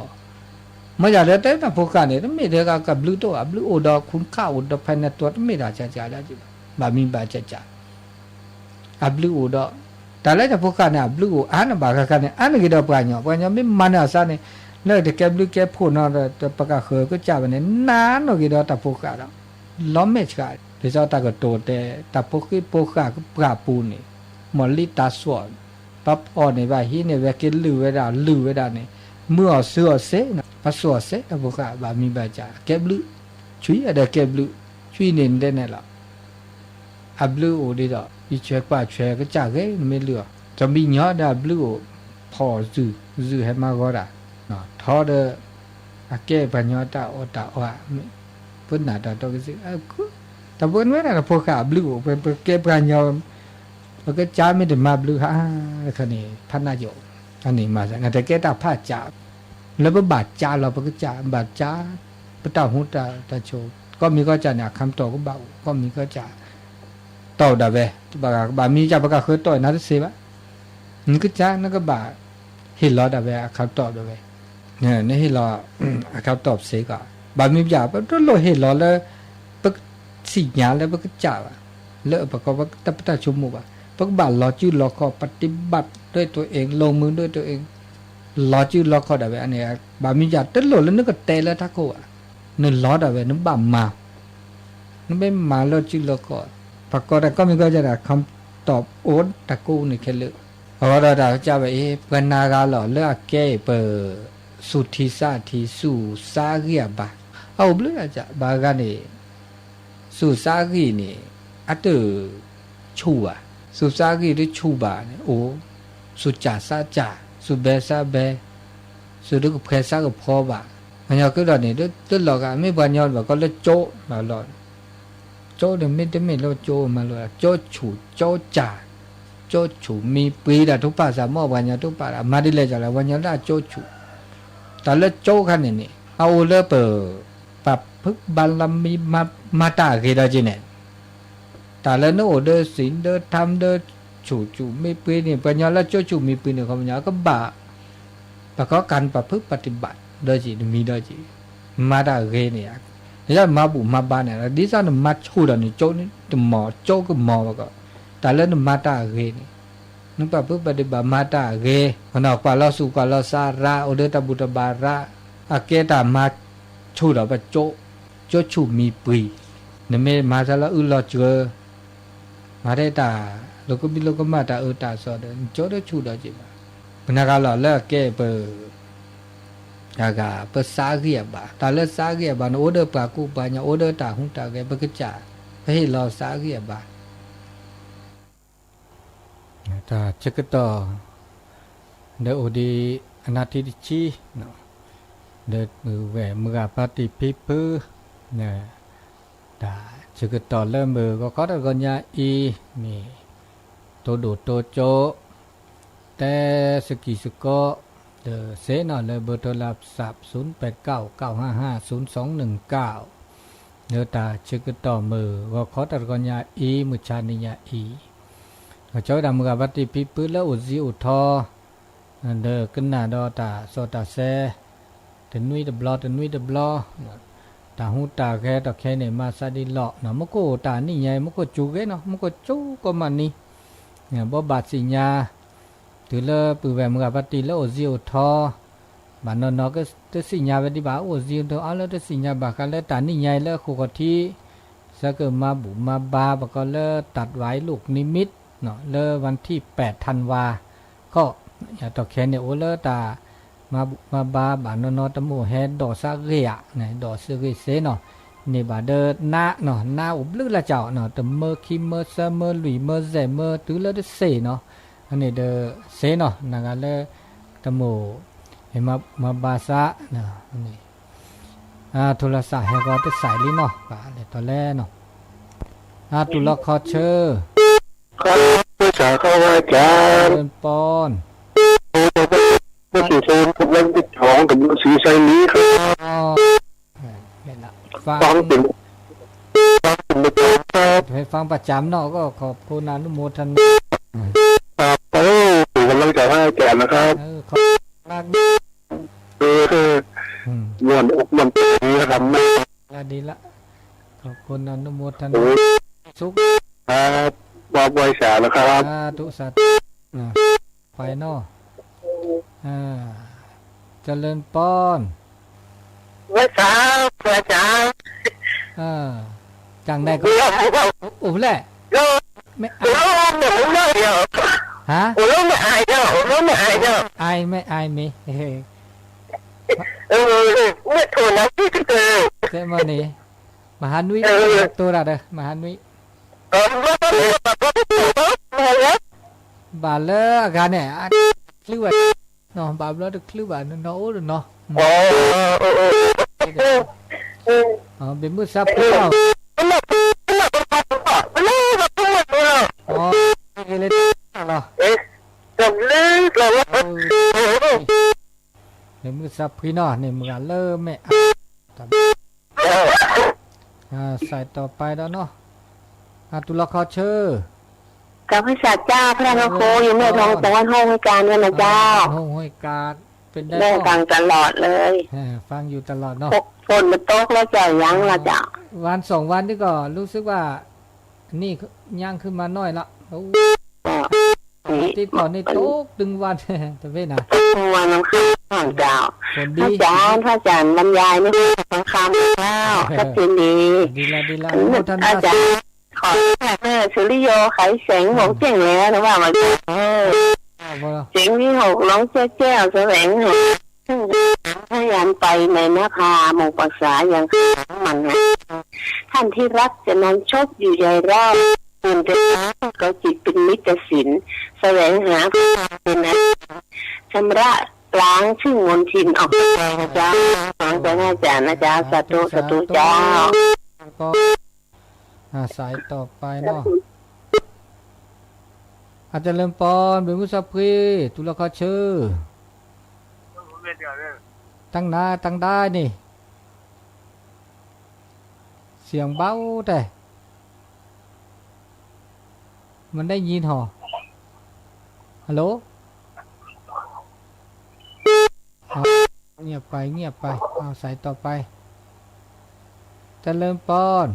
မ့ၢ်ယၤဒီးတဲတၢ်ဖိဃာ်န့ၣ် တမ့ၢ်ထဲကဘျုးတအိၣ် အဘျုးအိၣ်ဒီး คุณค่า အိၣ်ဒီး ภายในตัว တမ့ၢ်တၢ်ကကးလၢ ဘၣ်မံဘၣ်ကကး အဘျုးအိၣ်ဒီး, တၢ်လၢတၢ်ဖိဃာ်န့ၣ် အဘျုးအိၣ်အါန့ၣ်ဘၣ်ဃးဃးန့ၣ် အါန့ၢ်က့ၤဒီးပှၤကညီ, ပှၤကညီမ့ၢ်မၤန့ၢ်အသးန့ၣ်, လၢတကဲဘျုးကဲဖှိၣ်နီၤဒီး ပကဃၢၤကစၢ်ဘၣ်န့ၣ် နးနီၢ်က့ၤဒီးတၢ်ဖိဃာ်ဒီး, လီၤမဲာ်ဆှး, ဒ်သိးတၢ်ကတိၤတဲ, တၢ်ဖိဃ့ဖိဃာ်ကပှၢ်ပူၤန့ၣ်, မီၢ်လံတၢ်စိာ်, ပှၤဖီၣ်န့ၢ်ဘၣ်ဟံးန့ၢ်ဝဲက့ၤလုၢ်ဝဲဒၣ်လုၢ်ဝဲဒၣ်န့ၣ်, မုၢ်အီၣ်စုအီၣ်စ့, ပှၤစိာ်စ့တၢ်ဖိဃာ် ဘၣ်မံဘၣ်ကး ကဲဘျုး, ဆွံအဒီးကဲဘျုး, ဆွံန့ၣ်တဲန့ၣ်လီၤ အဘျုးအိၣ်ဒ်ဒီး ယဆွဲကွၢ်ဆွဲကစၢ်ဂ့ၤ နမ့ၢ်လုၢ်အီၤ တမံၤညီဒီးအဘျုးအိၣ်, ဖီၣ်စုာ်, စုာ်ဟဲမၤဂီၤတၢ်, ထီဒီး အကဲပှၤကညီတၢ်အီၣ်တၢ်အီ, ပနၢ်တၢ်တီကစ့ၢ်, တၢ်ပဝဲဒၣ်တၢ်ဖိဃာ်အဘျုးအိၣ်, ပကဲပှၤကညီ, ပကစၢ်မ့ၢ်တမၤဘျုးဟါတခါန့ၣ် ဖးနးယိာ်, အန့ၣ်မၤစၢၤ နတကဲတၢ်ဖးကၢ် လၢပဘၣ်ကၢ်လီၤ ပကစၢ်, ဘၣ်ကၢ်ပတၢ်ဟူတၢ်တၢ်ဆိး, ကီၢ်မံၤကီၢ်စဲၣ်န့ၣ် အခါမတီၢ်ကဘၣ်အိၣ်, ကီၢ်မံၤကီၢ်စဲၣ် တီၢ်ဒၣ်ဝဲ, ဘၣ်မံကၢ်ပကဃၢၤတီၢ်နၤတစ့ဘၣ်, နကစၢ်နကဘၣ် ဟ့ၣ်လီၤဒၣ်ဝဲအခါမတီၢ်ဒၣ်ဝဲ, နဟ့ၣ်လီၤ အခါမတီၢ်စ့ကီး, ဘၣ်မံဘၣ် ပတလိၣ်ဟ့ၣ်လီၤလၢ ပသ့ၣ်ညါလၢပကစၢ်ဘၣ်, လၢပကီၢ်ပတၢ်ဆိကမိၣ်ဘၣ်, ပကဘၣ်လီၤစုလီၤခီၣ် ปฏิบัติด้วยตัวเอง ลงมือด้วยตัวเอง လီၤစုလီၤခီၣ်ဒၣ်ဝဲန့ၣ်, ဘၣ်မံဘၣ် တလိၣ်လၢနကတဲလၢတၢ်ခိၣ်ဘၣ်, နလီၤဒၣ်ဝဲ နဘၣ်မၤ, နမ့ၢ်မၤလီၤစုလီၤခီၣ်, ပှၤကိးတၢ်ကီၢ်မံၤကီၢ်စဲၣ်န့ၣ် အခါမတီၢ်အိၣ်တၢ်ကိးန့ၣ်ခဲလၢာ်, အဃိဒီးတၢ်ကစၢ်ဝဲအံၤ ပှၤနၤဂၤလီၤလၢအကဲအံၤ ပ စူၤထံစၢ်ထံ စူၤစၢ်ဂံၢ်အဘါ, အအိၣ်ဘျုးဒၣ်ကဘၣ်ဂၤန့ၣ်, စူၤစၢ်ဂံၢ်န့ၣ် အတ ဆူၣ်ဘၣ်, စူၤစၢ်ဂံၢ်တဆူၣ်ဘၣ်န့ၣ်အိၣ်, စူၤစၢ်စၢ်စၢ်, စူၤဘဲစၢ်ဘဲ, စူၤတကဖှဲစၢ်ကဖှီဘၣ်, ပှၤကညီကဒီးန့ၣ် တလီၤဂာ် မ့ၢ်ပှၤကညီဘၣ် ကိးလၢကၠိလီၤလီၤ ကၠိန့ၣ်မ့ၢ်တမ့ၢ်လၢကၠိမၤလိာ် ကၠိဆူၣ် ကၠိစၢ်, ကၠိဆူၣ်မံပှ့ၤဒၣ် ထူပာ်စၢ်မ့ၢ်ပှၤကညီထူပာ်ဒၣ် မၤဒ်လဲၣ်ကလဲၣ် ပှၤကညီလၢအကၠိဆူၣ်, တၢ်လၢကၠိခါန့ၣ်န့ၣ် အအိၣ်လၢပ ပာ်ဖုးဘါလီမံ မၤတၢ်အဂ့ၤဒီးက့ၤန့ၣ်, တၢ်လၢနအိၣ်ဒီးစံၣ်ဒီးထါဒီး ဆူၣ်ဆူၣ်မံပှ့ၤန့ၣ် ပှၤကညီလၢကၠိဆူၣ်မံပှ့ၤန့ၣ် ခီပညီကဘၣ် ပှၤကီၢ်ကၢ်ပာ်ဖုးပာ်တံၢ်ဘၣ်ဒီးက့ၤ တမံၤဒီးက့ၤ, မၤတၢ်အဂ့ၤန့ၣ်, ဒ်သိးနမၤဘူၣ်မၤဘါန့ၣ် ဒ်သိးနမၤဆူၣ်ဒီးန့ၣ် ကၠိတမီၤ ကၠိကမီၤဘၣ်ကီး, တၢ်လၢနမၤတၢ်အဂ့ၤန့ၣ် နပာ်ဖုးပာ်တံၢ်ဘၣ်မၤတၢ်အဂ့ၤ, ကွၢ်လီၤဆူၣ်ကွၢ်လီၤစၢ်ရၤ အိၣ်ဒီးတၢ်ဘူၣ်တၢ်ဘါရၤ, အကဲတၢ်မၤဆူၣ်ဒီးပကၠိ, ကၠိဆူၣ်မံပှ့ၤ, နမ့ၢ်မၤတၢ်လၢအုၣ်လီၤစၢၤ မၤတၢ်တၢ်လိာ်ကဘံၣ်လိာ်ကမၣ်တၢ်အၢတၢ်သီဒီး နကၠိတဆူၣ်ဒီးက့ၤဘၣ်, ပှၤနၤဂၤလီၤလၢအကဲပ အဂၤ ပစၢ်ဂံၢ်အဘါ, တၢ်လၢစၢ်ဂံၢ်အဘါန့ၣ် အိၣ်ဒီးပှၤကူပှၤကညီ အိၣ်ဒီးတၢ်ဟူးတၢ်ဂဲၤ ပကစၢ် ပဟ့ၣ်လီၤစၢ်ဂံၢ်အဘါ တၢ်ဆၢကတီၢ် ဒီးအိၣ်ဒံးအနၢ်ထံတဆံ, ဒီးမုၢ်ဝဲၢ်မုၢ်ဂၤဖါတံၢ်ဖံဖု, တၢ်ဆၢကတီၢ်လၢမုၢ်ဂီၤခီတဂီၤညါအံၤန့ၣ် တိၢ်ဒိၣ်တိၢ်ကၠိ တဲစကံၢ်စကီ ဒီးစ့နီၤလၢ เบอร์โทรศัพท์ ศูนย์แปดเก้า เก้าห้าห้า ศูนย์สองหนึ่งเก้า လၢတၢ်ဆၢကတီၢ်မုၢ်ဂီၤခီတဂီၤညါအံၤ မုၢ်ဆါနံၤညါအံၤ, ကၠီဝဲဒၣ်မုၢ်ဂၤဖါတံၢ်ဖံဖုလၢအိၣ်စံာ်အိၣ်ထီ ဒီးကနၣ်ဒီးတၢ်စီတၢ်ဆှံ တနွံတဘျီတနွံတဘျီ, တၢ်ဟူးတၢ်ဂဲၤဒီးခဲအံၤန့ၣ် မၤစၢ်ဒ်လီၤ, မူခိၣ်တၢ်နံၣ်ညါအံၤ မူခိၣ်စူၤဂ့ၤနီၤ မူခိၣ်စူၤကိးမးနံၤ, ဘိးဘၣ်သ့ၣ်ညါ တုၤလၢပုၢ်ဝဲၢ်မုၢ်ဂၤဖါတံၢ်လၢအိၣ်စံာ်အိၣ်ထီ ဘၣ်နီၢ်နီၢ်ကတသ့ၣ်ညါဝဲဒံးဘၣ် အိၣ်စံာ်အိၣ်ထီအါလၢတသ့ၣ်ညါဘၣ်ဃးလၢ တၢ်နံၣ်ညါအံၤလၢအဃိာ်ဃီၤထံး ဆၢကမၤဘူၣ်မၤဘါ ပကိးလၢ ตัดไหว้ลูกนิมิต လၢ วันที่แปดธันวา ခီ ယတီၢ်ခဲန့ၣ် အိၣ်လၢတၢ်မၤဘူၣ်မၤဘါ ဘၣ်နီၢ်နီၢ်တမုၢ်ဟဲဒိးစၢ်ဂ့ၤဧါ, ဒိးစၢ်ဂ့ၤစ့နီၤ, န့ၣ်ဘၣ်ဒီးနးနီၤ နးအိၣ်ဘျုးလၢ်ကၠီနီၤ တမၢခံမၢသၢမၢလွံၢ်မၢစဲးမၢ တုၤလၢတစ့ၢ်နီၤ, အန့ၣ်ဒီးစ့နီၤ နဂၤလၢ တမုၢ် မၤဘါစၢ် โทรศัพท์ဟဲဂီၤတစဲးလံနီၤ ပှၤလဲၤတီၤလဲၣ်နီၤ, အတူၢ်လီၤခီဆၢ ခီဆၢ ခီဝါကၠီ ပီၣ် ပီၣ် ပီၣ် ပီၣ် กำลังสีใส่หมีครับ ฟังเป็น ฟังเป็นประจำครับ ฟังประจำเนาะ ก็ขอบคุณอนุโมทนา ครับ โอ้ เป็นกำลังใจให้อาจารย์นะครับ เออ ขอบคุณมาก เออ ม่วนอกม่วนใจดีนะครับ ดีละ ดีละ ขอบคุณอนุโมทนา โอ้ สุข ครับ มอบไหว้สานะครับ สาธุ สาธุ นะ ไปเนาะ อ่า เจริญปอน ไหว้สา อาจารย์ เออ จังใดก็ บุญรอด บุญรอด โอ้ แหละ โอ้ ไม่อาย โอ้ ไม่อายเดี๋ยว ฮะ โอ้ ไม่อายเดี๋ยว โอ้ ไม่อายเดี๋ยว อายไม่อายมี เออ เออ ไม่โทรนะพี่ก็เจอ เจ๊มานี่ မဟာနွံ တိၢ်တၢ်ဒီး မဟာနွံ ဘၣ်လၢအဂၤန့ၣ် ချုးဘၣ် နီၤ ဘၣ်ဘျီတချုးဘၣ် နီၢ်အိၣ်ဒီးနီၤ ဘ့ၣ်မုၢ်သးဖှံလီၤ လီၤ ဘ့ၣ်မုၢ်သးဖှံနီၤ န့ၣ်မုၢ်ဂၤလၢမဲာ် สายต่อไปแล้วเนาะ อ่ะ ตุลาคอเชอร์ กลับภาษาเจ้า พระนคร อยู่แม่ทองสองวันห้องห้วยกาญเนี่ยนะเจ้า ห้องห้วยกาญ เป็นได้ แม่ฟังตลอดเลย เออ ฟังอยู่ตลอดเนาะ ฝนมันตกแล้วเจ้า ยังละเจ้า วันสองวันนี่ก็รู้สึกว่า นี่ย่างขึ้นมาหน่อยละ โอ้ เจ้า อาทิตย์ก่อนนี่ตกตึงวัน ตะเวนนะ ตกตึงวันน้ำค้างเจ้า ฝนดี พระอาจารย์ พระอาจารย์บรรยายนี่ทองคำเจ้า ชัดเจนดี ดีละ ดีละ อนุโมทนา อาจารย์ ขอให้แม่สุริโยไขแสงหงส์เจ๋งแล้วนะว่ามาเออ เจ๋งวิหกร้องแจ้วแจ้วแสวงหา ซึ่งพยานไปในนภาหมู่ปรักษาอย่างมันนะ ท่านที่รักจะนอนชบอยู่ใยร่า ควรจะรักเขาจิตเป็นมิตรศิล แสวงหาเป็นอาจารย์ชำระล้างซึ่งมลทินออกจากใจนะเจ้า ขอใจอาจารย์นะเจ้า สาธุ สาธุเจ้า ก็ อ่า สายต่อไปเนาะ อาจารย์เลิมปอน เป็นผู้สัพพรี ตุลาคอเชอร์ ตั้งหน้าตั้งได้นี่ เสียงเบาแต่ มันได้ยินหอ ฮัลโหล เอา เงียบไป เงียบไป เอา สายต่อไป เจริญปอน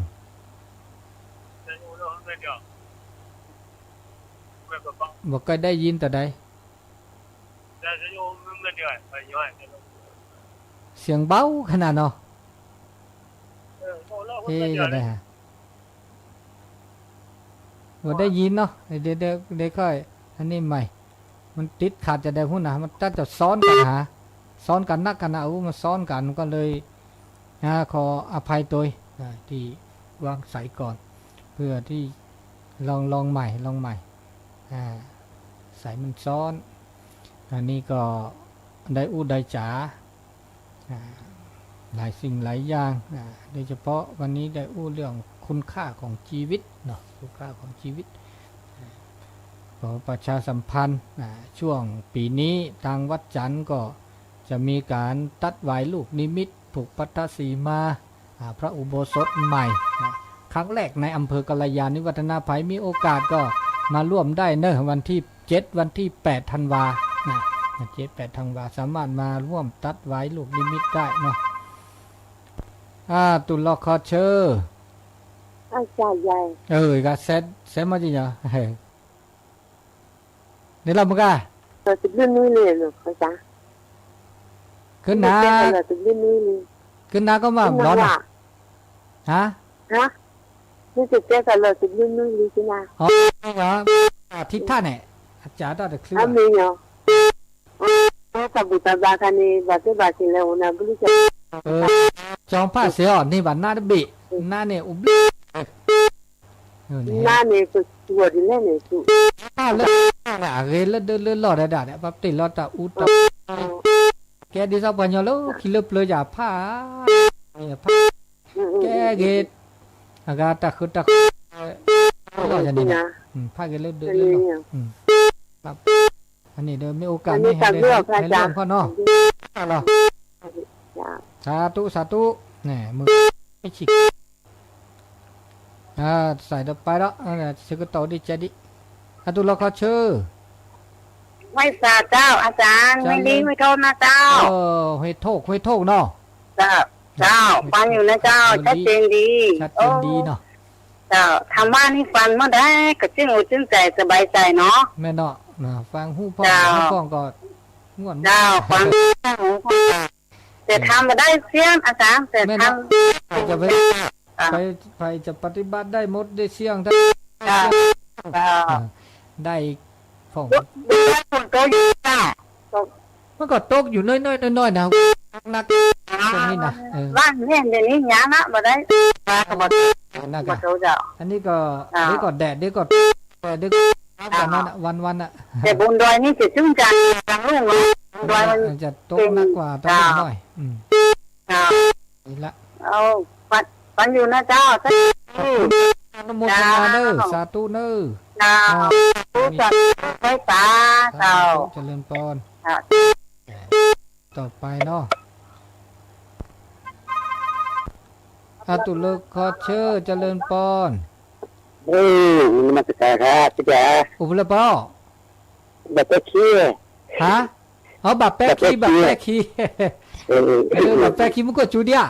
บ่ค่อยได้ยินแต่ใด เสียงเบาขนาดเนาะ เอ๊ะ ก็ได้ฮะ บ่ได้ยินเนาะ เดี๋ยว เดี๋ยว เดี๋ยวค่อย อันนี้ใหม่ มันติดขัดจะได้พูดนะ มันน่าจะซ้อนกันหา ซ้อนกันนักกันนะ โอ้ มันซ้อนกัน มันก็เลย นะ ขออภัยโดย นะ ที่วางสายก่อน เพื่อที่ ลอง ลองใหม่ ลองใหม่ อ่า สายมันซ้อน อันนี้ก็ได้อู้ได้จ๋า อ่า หลายสิ่งหลายอย่าง อ่า โดยเฉพาะวันนี้ได้อู้เรื่องคุณค่าของชีวิตเนาะ คุณค่าของชีวิต อ่า ขอประชาสัมพันธ์ อ่า ช่วงปีนี้ทางวัดจันทร์ก็จะมีการตัดวายลูกนิมิตผูกพัทธสีมา อ่า พระอุโบสถใหม่นะ ครั้งแรกในอำเภอกัลยาณิวัฒนะ ใผมีโอกาสก็มาร่วมได้เนอะ วันที่เจ็ด วันที่แปดธันวานะ เจ็ด แปดธันวา สามารถมาร่วมตัดไว้ลูกนิมิตได้เนาะ อ่า ตุลอคอเชอร์ อาจารย์ใหญ่ เออ ก็เซ็ต เซ็ตมาจริงเหรอ เออ န့ၣ်လီၤမကါ လီၤတဘျုးနွံလံ လီၤခီစါ ကနၣ် လီၤတဘျုးနွံလံ ကနၣ်ကီမး ဘျီနၤ ဟါ ဟါ နတတဲကလီၤတဘျုးနွံလံကနၣ် အီ ထိထၣ်န့ၣ် အစးထီၣ်တချုးဘၣ် အမ့ၢ်ညီ တၢ်ဘူၣ်တၢ်ဘါခါန့ၣ် ဘၣ်သ့ၣ်ဘၣ်က့ၤလဲၤအိၣ်နၤဘုလံကၠီ ကၠီဖးစဲအီၤ န့ၢ်ဘၣ်နါတဘ့ၣ် နါန့ၣ်အိၣ်ဘျဲၣ် နါန့ၣ် ပဂီၤဒ်လဲၣ်န့ၣ် ဖးလၢ အဂ့ၤလၢဒၢလၢလီၢ်ဒဲဒၣ်န့ၣ် ပပတ့ၢ်လီၤတၢ်အူတၢ် ကဲဒ်သိးပှၤကညီလၢခံလၢပျၢၤယၤဖး ဖး ကဲဂ့ၤ အဂၤတၢ်ဃုတၢ်ဃု လီၢ်ယၤန့ၣ် ဖးဂ့ၤလၢဒၢလၢလီၢ် အန့ၣ်ဒီးမ့ၢ်အိၣ်ကၣ်မ့ၢ်ဟဲလၢဟဲလၢခီနီၤ လီၤ စၤတူၣ် စၤတူၣ်, မုၢ်ဆံး, စးဒီးပၢ်ဒီး ဆၢကတီၢ်ဒ်ကဲဒ်, အတူၢ်လိာ်ခီဆၢ, ဝဲစးတၢ် အစး မ့ၢ်လံ ဝဲထိၣ်နၢ်တၢ်, ဝဲထိၣ် ဝဲထိၣ်နီၤ, ပှၤယူၤနၢ်တၢ် ဆၢစ့ဒံ, ဆၢစ့ဒံနီၤ, ทำบ้านนี่ฟังเมื่อใดก็ชื่นอกชื่นใจสบายใจเนาะ မ့ၢ်နီၤ, ဖၣ်ဟူဖီၣ် ဟူဖီၣ်ကီး, แต่ทำไม่ได้เสี้ยนอาจารย์ แต่ทำ ใครจะปฏิบัติได้หมดได้เสี้ยง ถ้า ได้ မ့ၢ်ကီးတိၢ်ယူၤနီၢ်နီၢ်နီၢ်နီၢ်နီၤ, ဝဲန့ၣ် บ้านเนี่ยเดี๋ยวนี้ย้ายละบ่ได้ อันนี้ก็ เดี๋ยวก็แดด เดี๋ยวก็ เดี๋ยวก็ วันวันอะ แต่บนดอยนี่จะชุ่มฉ่ำจังลูกเนาะ บนดอยมัน จะตกหนักกว่าตอนนี้หน่อย นี่ละ เอา ปันอยู่นะเจ้า อนุโมทนาเนอะ สาธุเนอะ เจ้า สาธุ สาธุ ไหว้สา เจ้า เจริญพร เจ้า ต่อไปเนาะ အတုလၢခီဆၢ เจริญพร เออ นมัสการครับ พี่จ๋า အိၣ်ဖဲလဲၣ်ပီၢ် ဘၣ်ပဲခံ ဟါ အဘၣ်ပဲခံ ဘၣ်ပဲခံ ဘၣ်ပဲခံ ဘၣ်ပဲခံ မူခိၣ်စူၤဒံး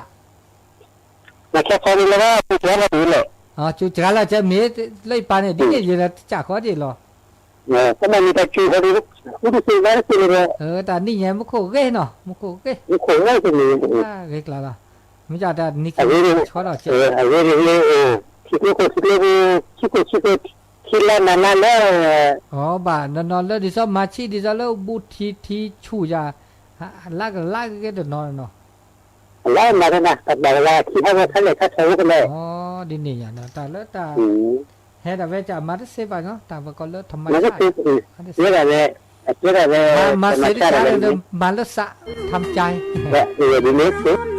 ဧါ နခဲခီဒ်လၢ စူၤစှၤလီၤတုၤလဲၣ် စူၤစှၤလီၤ ကဲမ့ၢ်လၢယပၢ်န့ၣ် ဒ်န့ၣ်ယတစးဃီဒံးလီၤ တၢ်နံၣ်ညါမူခိၣ်ဂ့ၤနီၤ မူခိၣ်ဂ့ၤ ဂ့ၤကျါလီၤ မ့ၢ်တၢ်နံၣ်ခံဆီဒီးကဲ အဂ့ၢ်န့ၣ်လၢ ထံကျိခိၣ်ထံကျိပူၤ ထံခိၣ်ထံခိၣ် ထံလါနၤလါလၢ အဘၣ်နီၤနီၤလၢဒ်သိးမၤဆံးဒ်သိးလၢဘူၣ်ထံထံဆူၣ်ယၤ လၢကလါကကဲတနီၤနီၤ လါမၤတနၤ တၢ်ဘၣ်ကလါထံဟးဝဲခါလဲၣ်ခါထီၣ်ဝဲကလဲၣ် ဒ်န့ၣ်ယၤနီၤ တၢ်လၢတၢ် ဟဲဒၣ်ဝဲကမၤတသ့ဘၣ်နီၤ တၢ်ဝဲကီးလၢထမၤဆၣ် မၤသ့တခါဒီး မၤလၢစး ထမၤကၠါ ဒ်န့ၣ်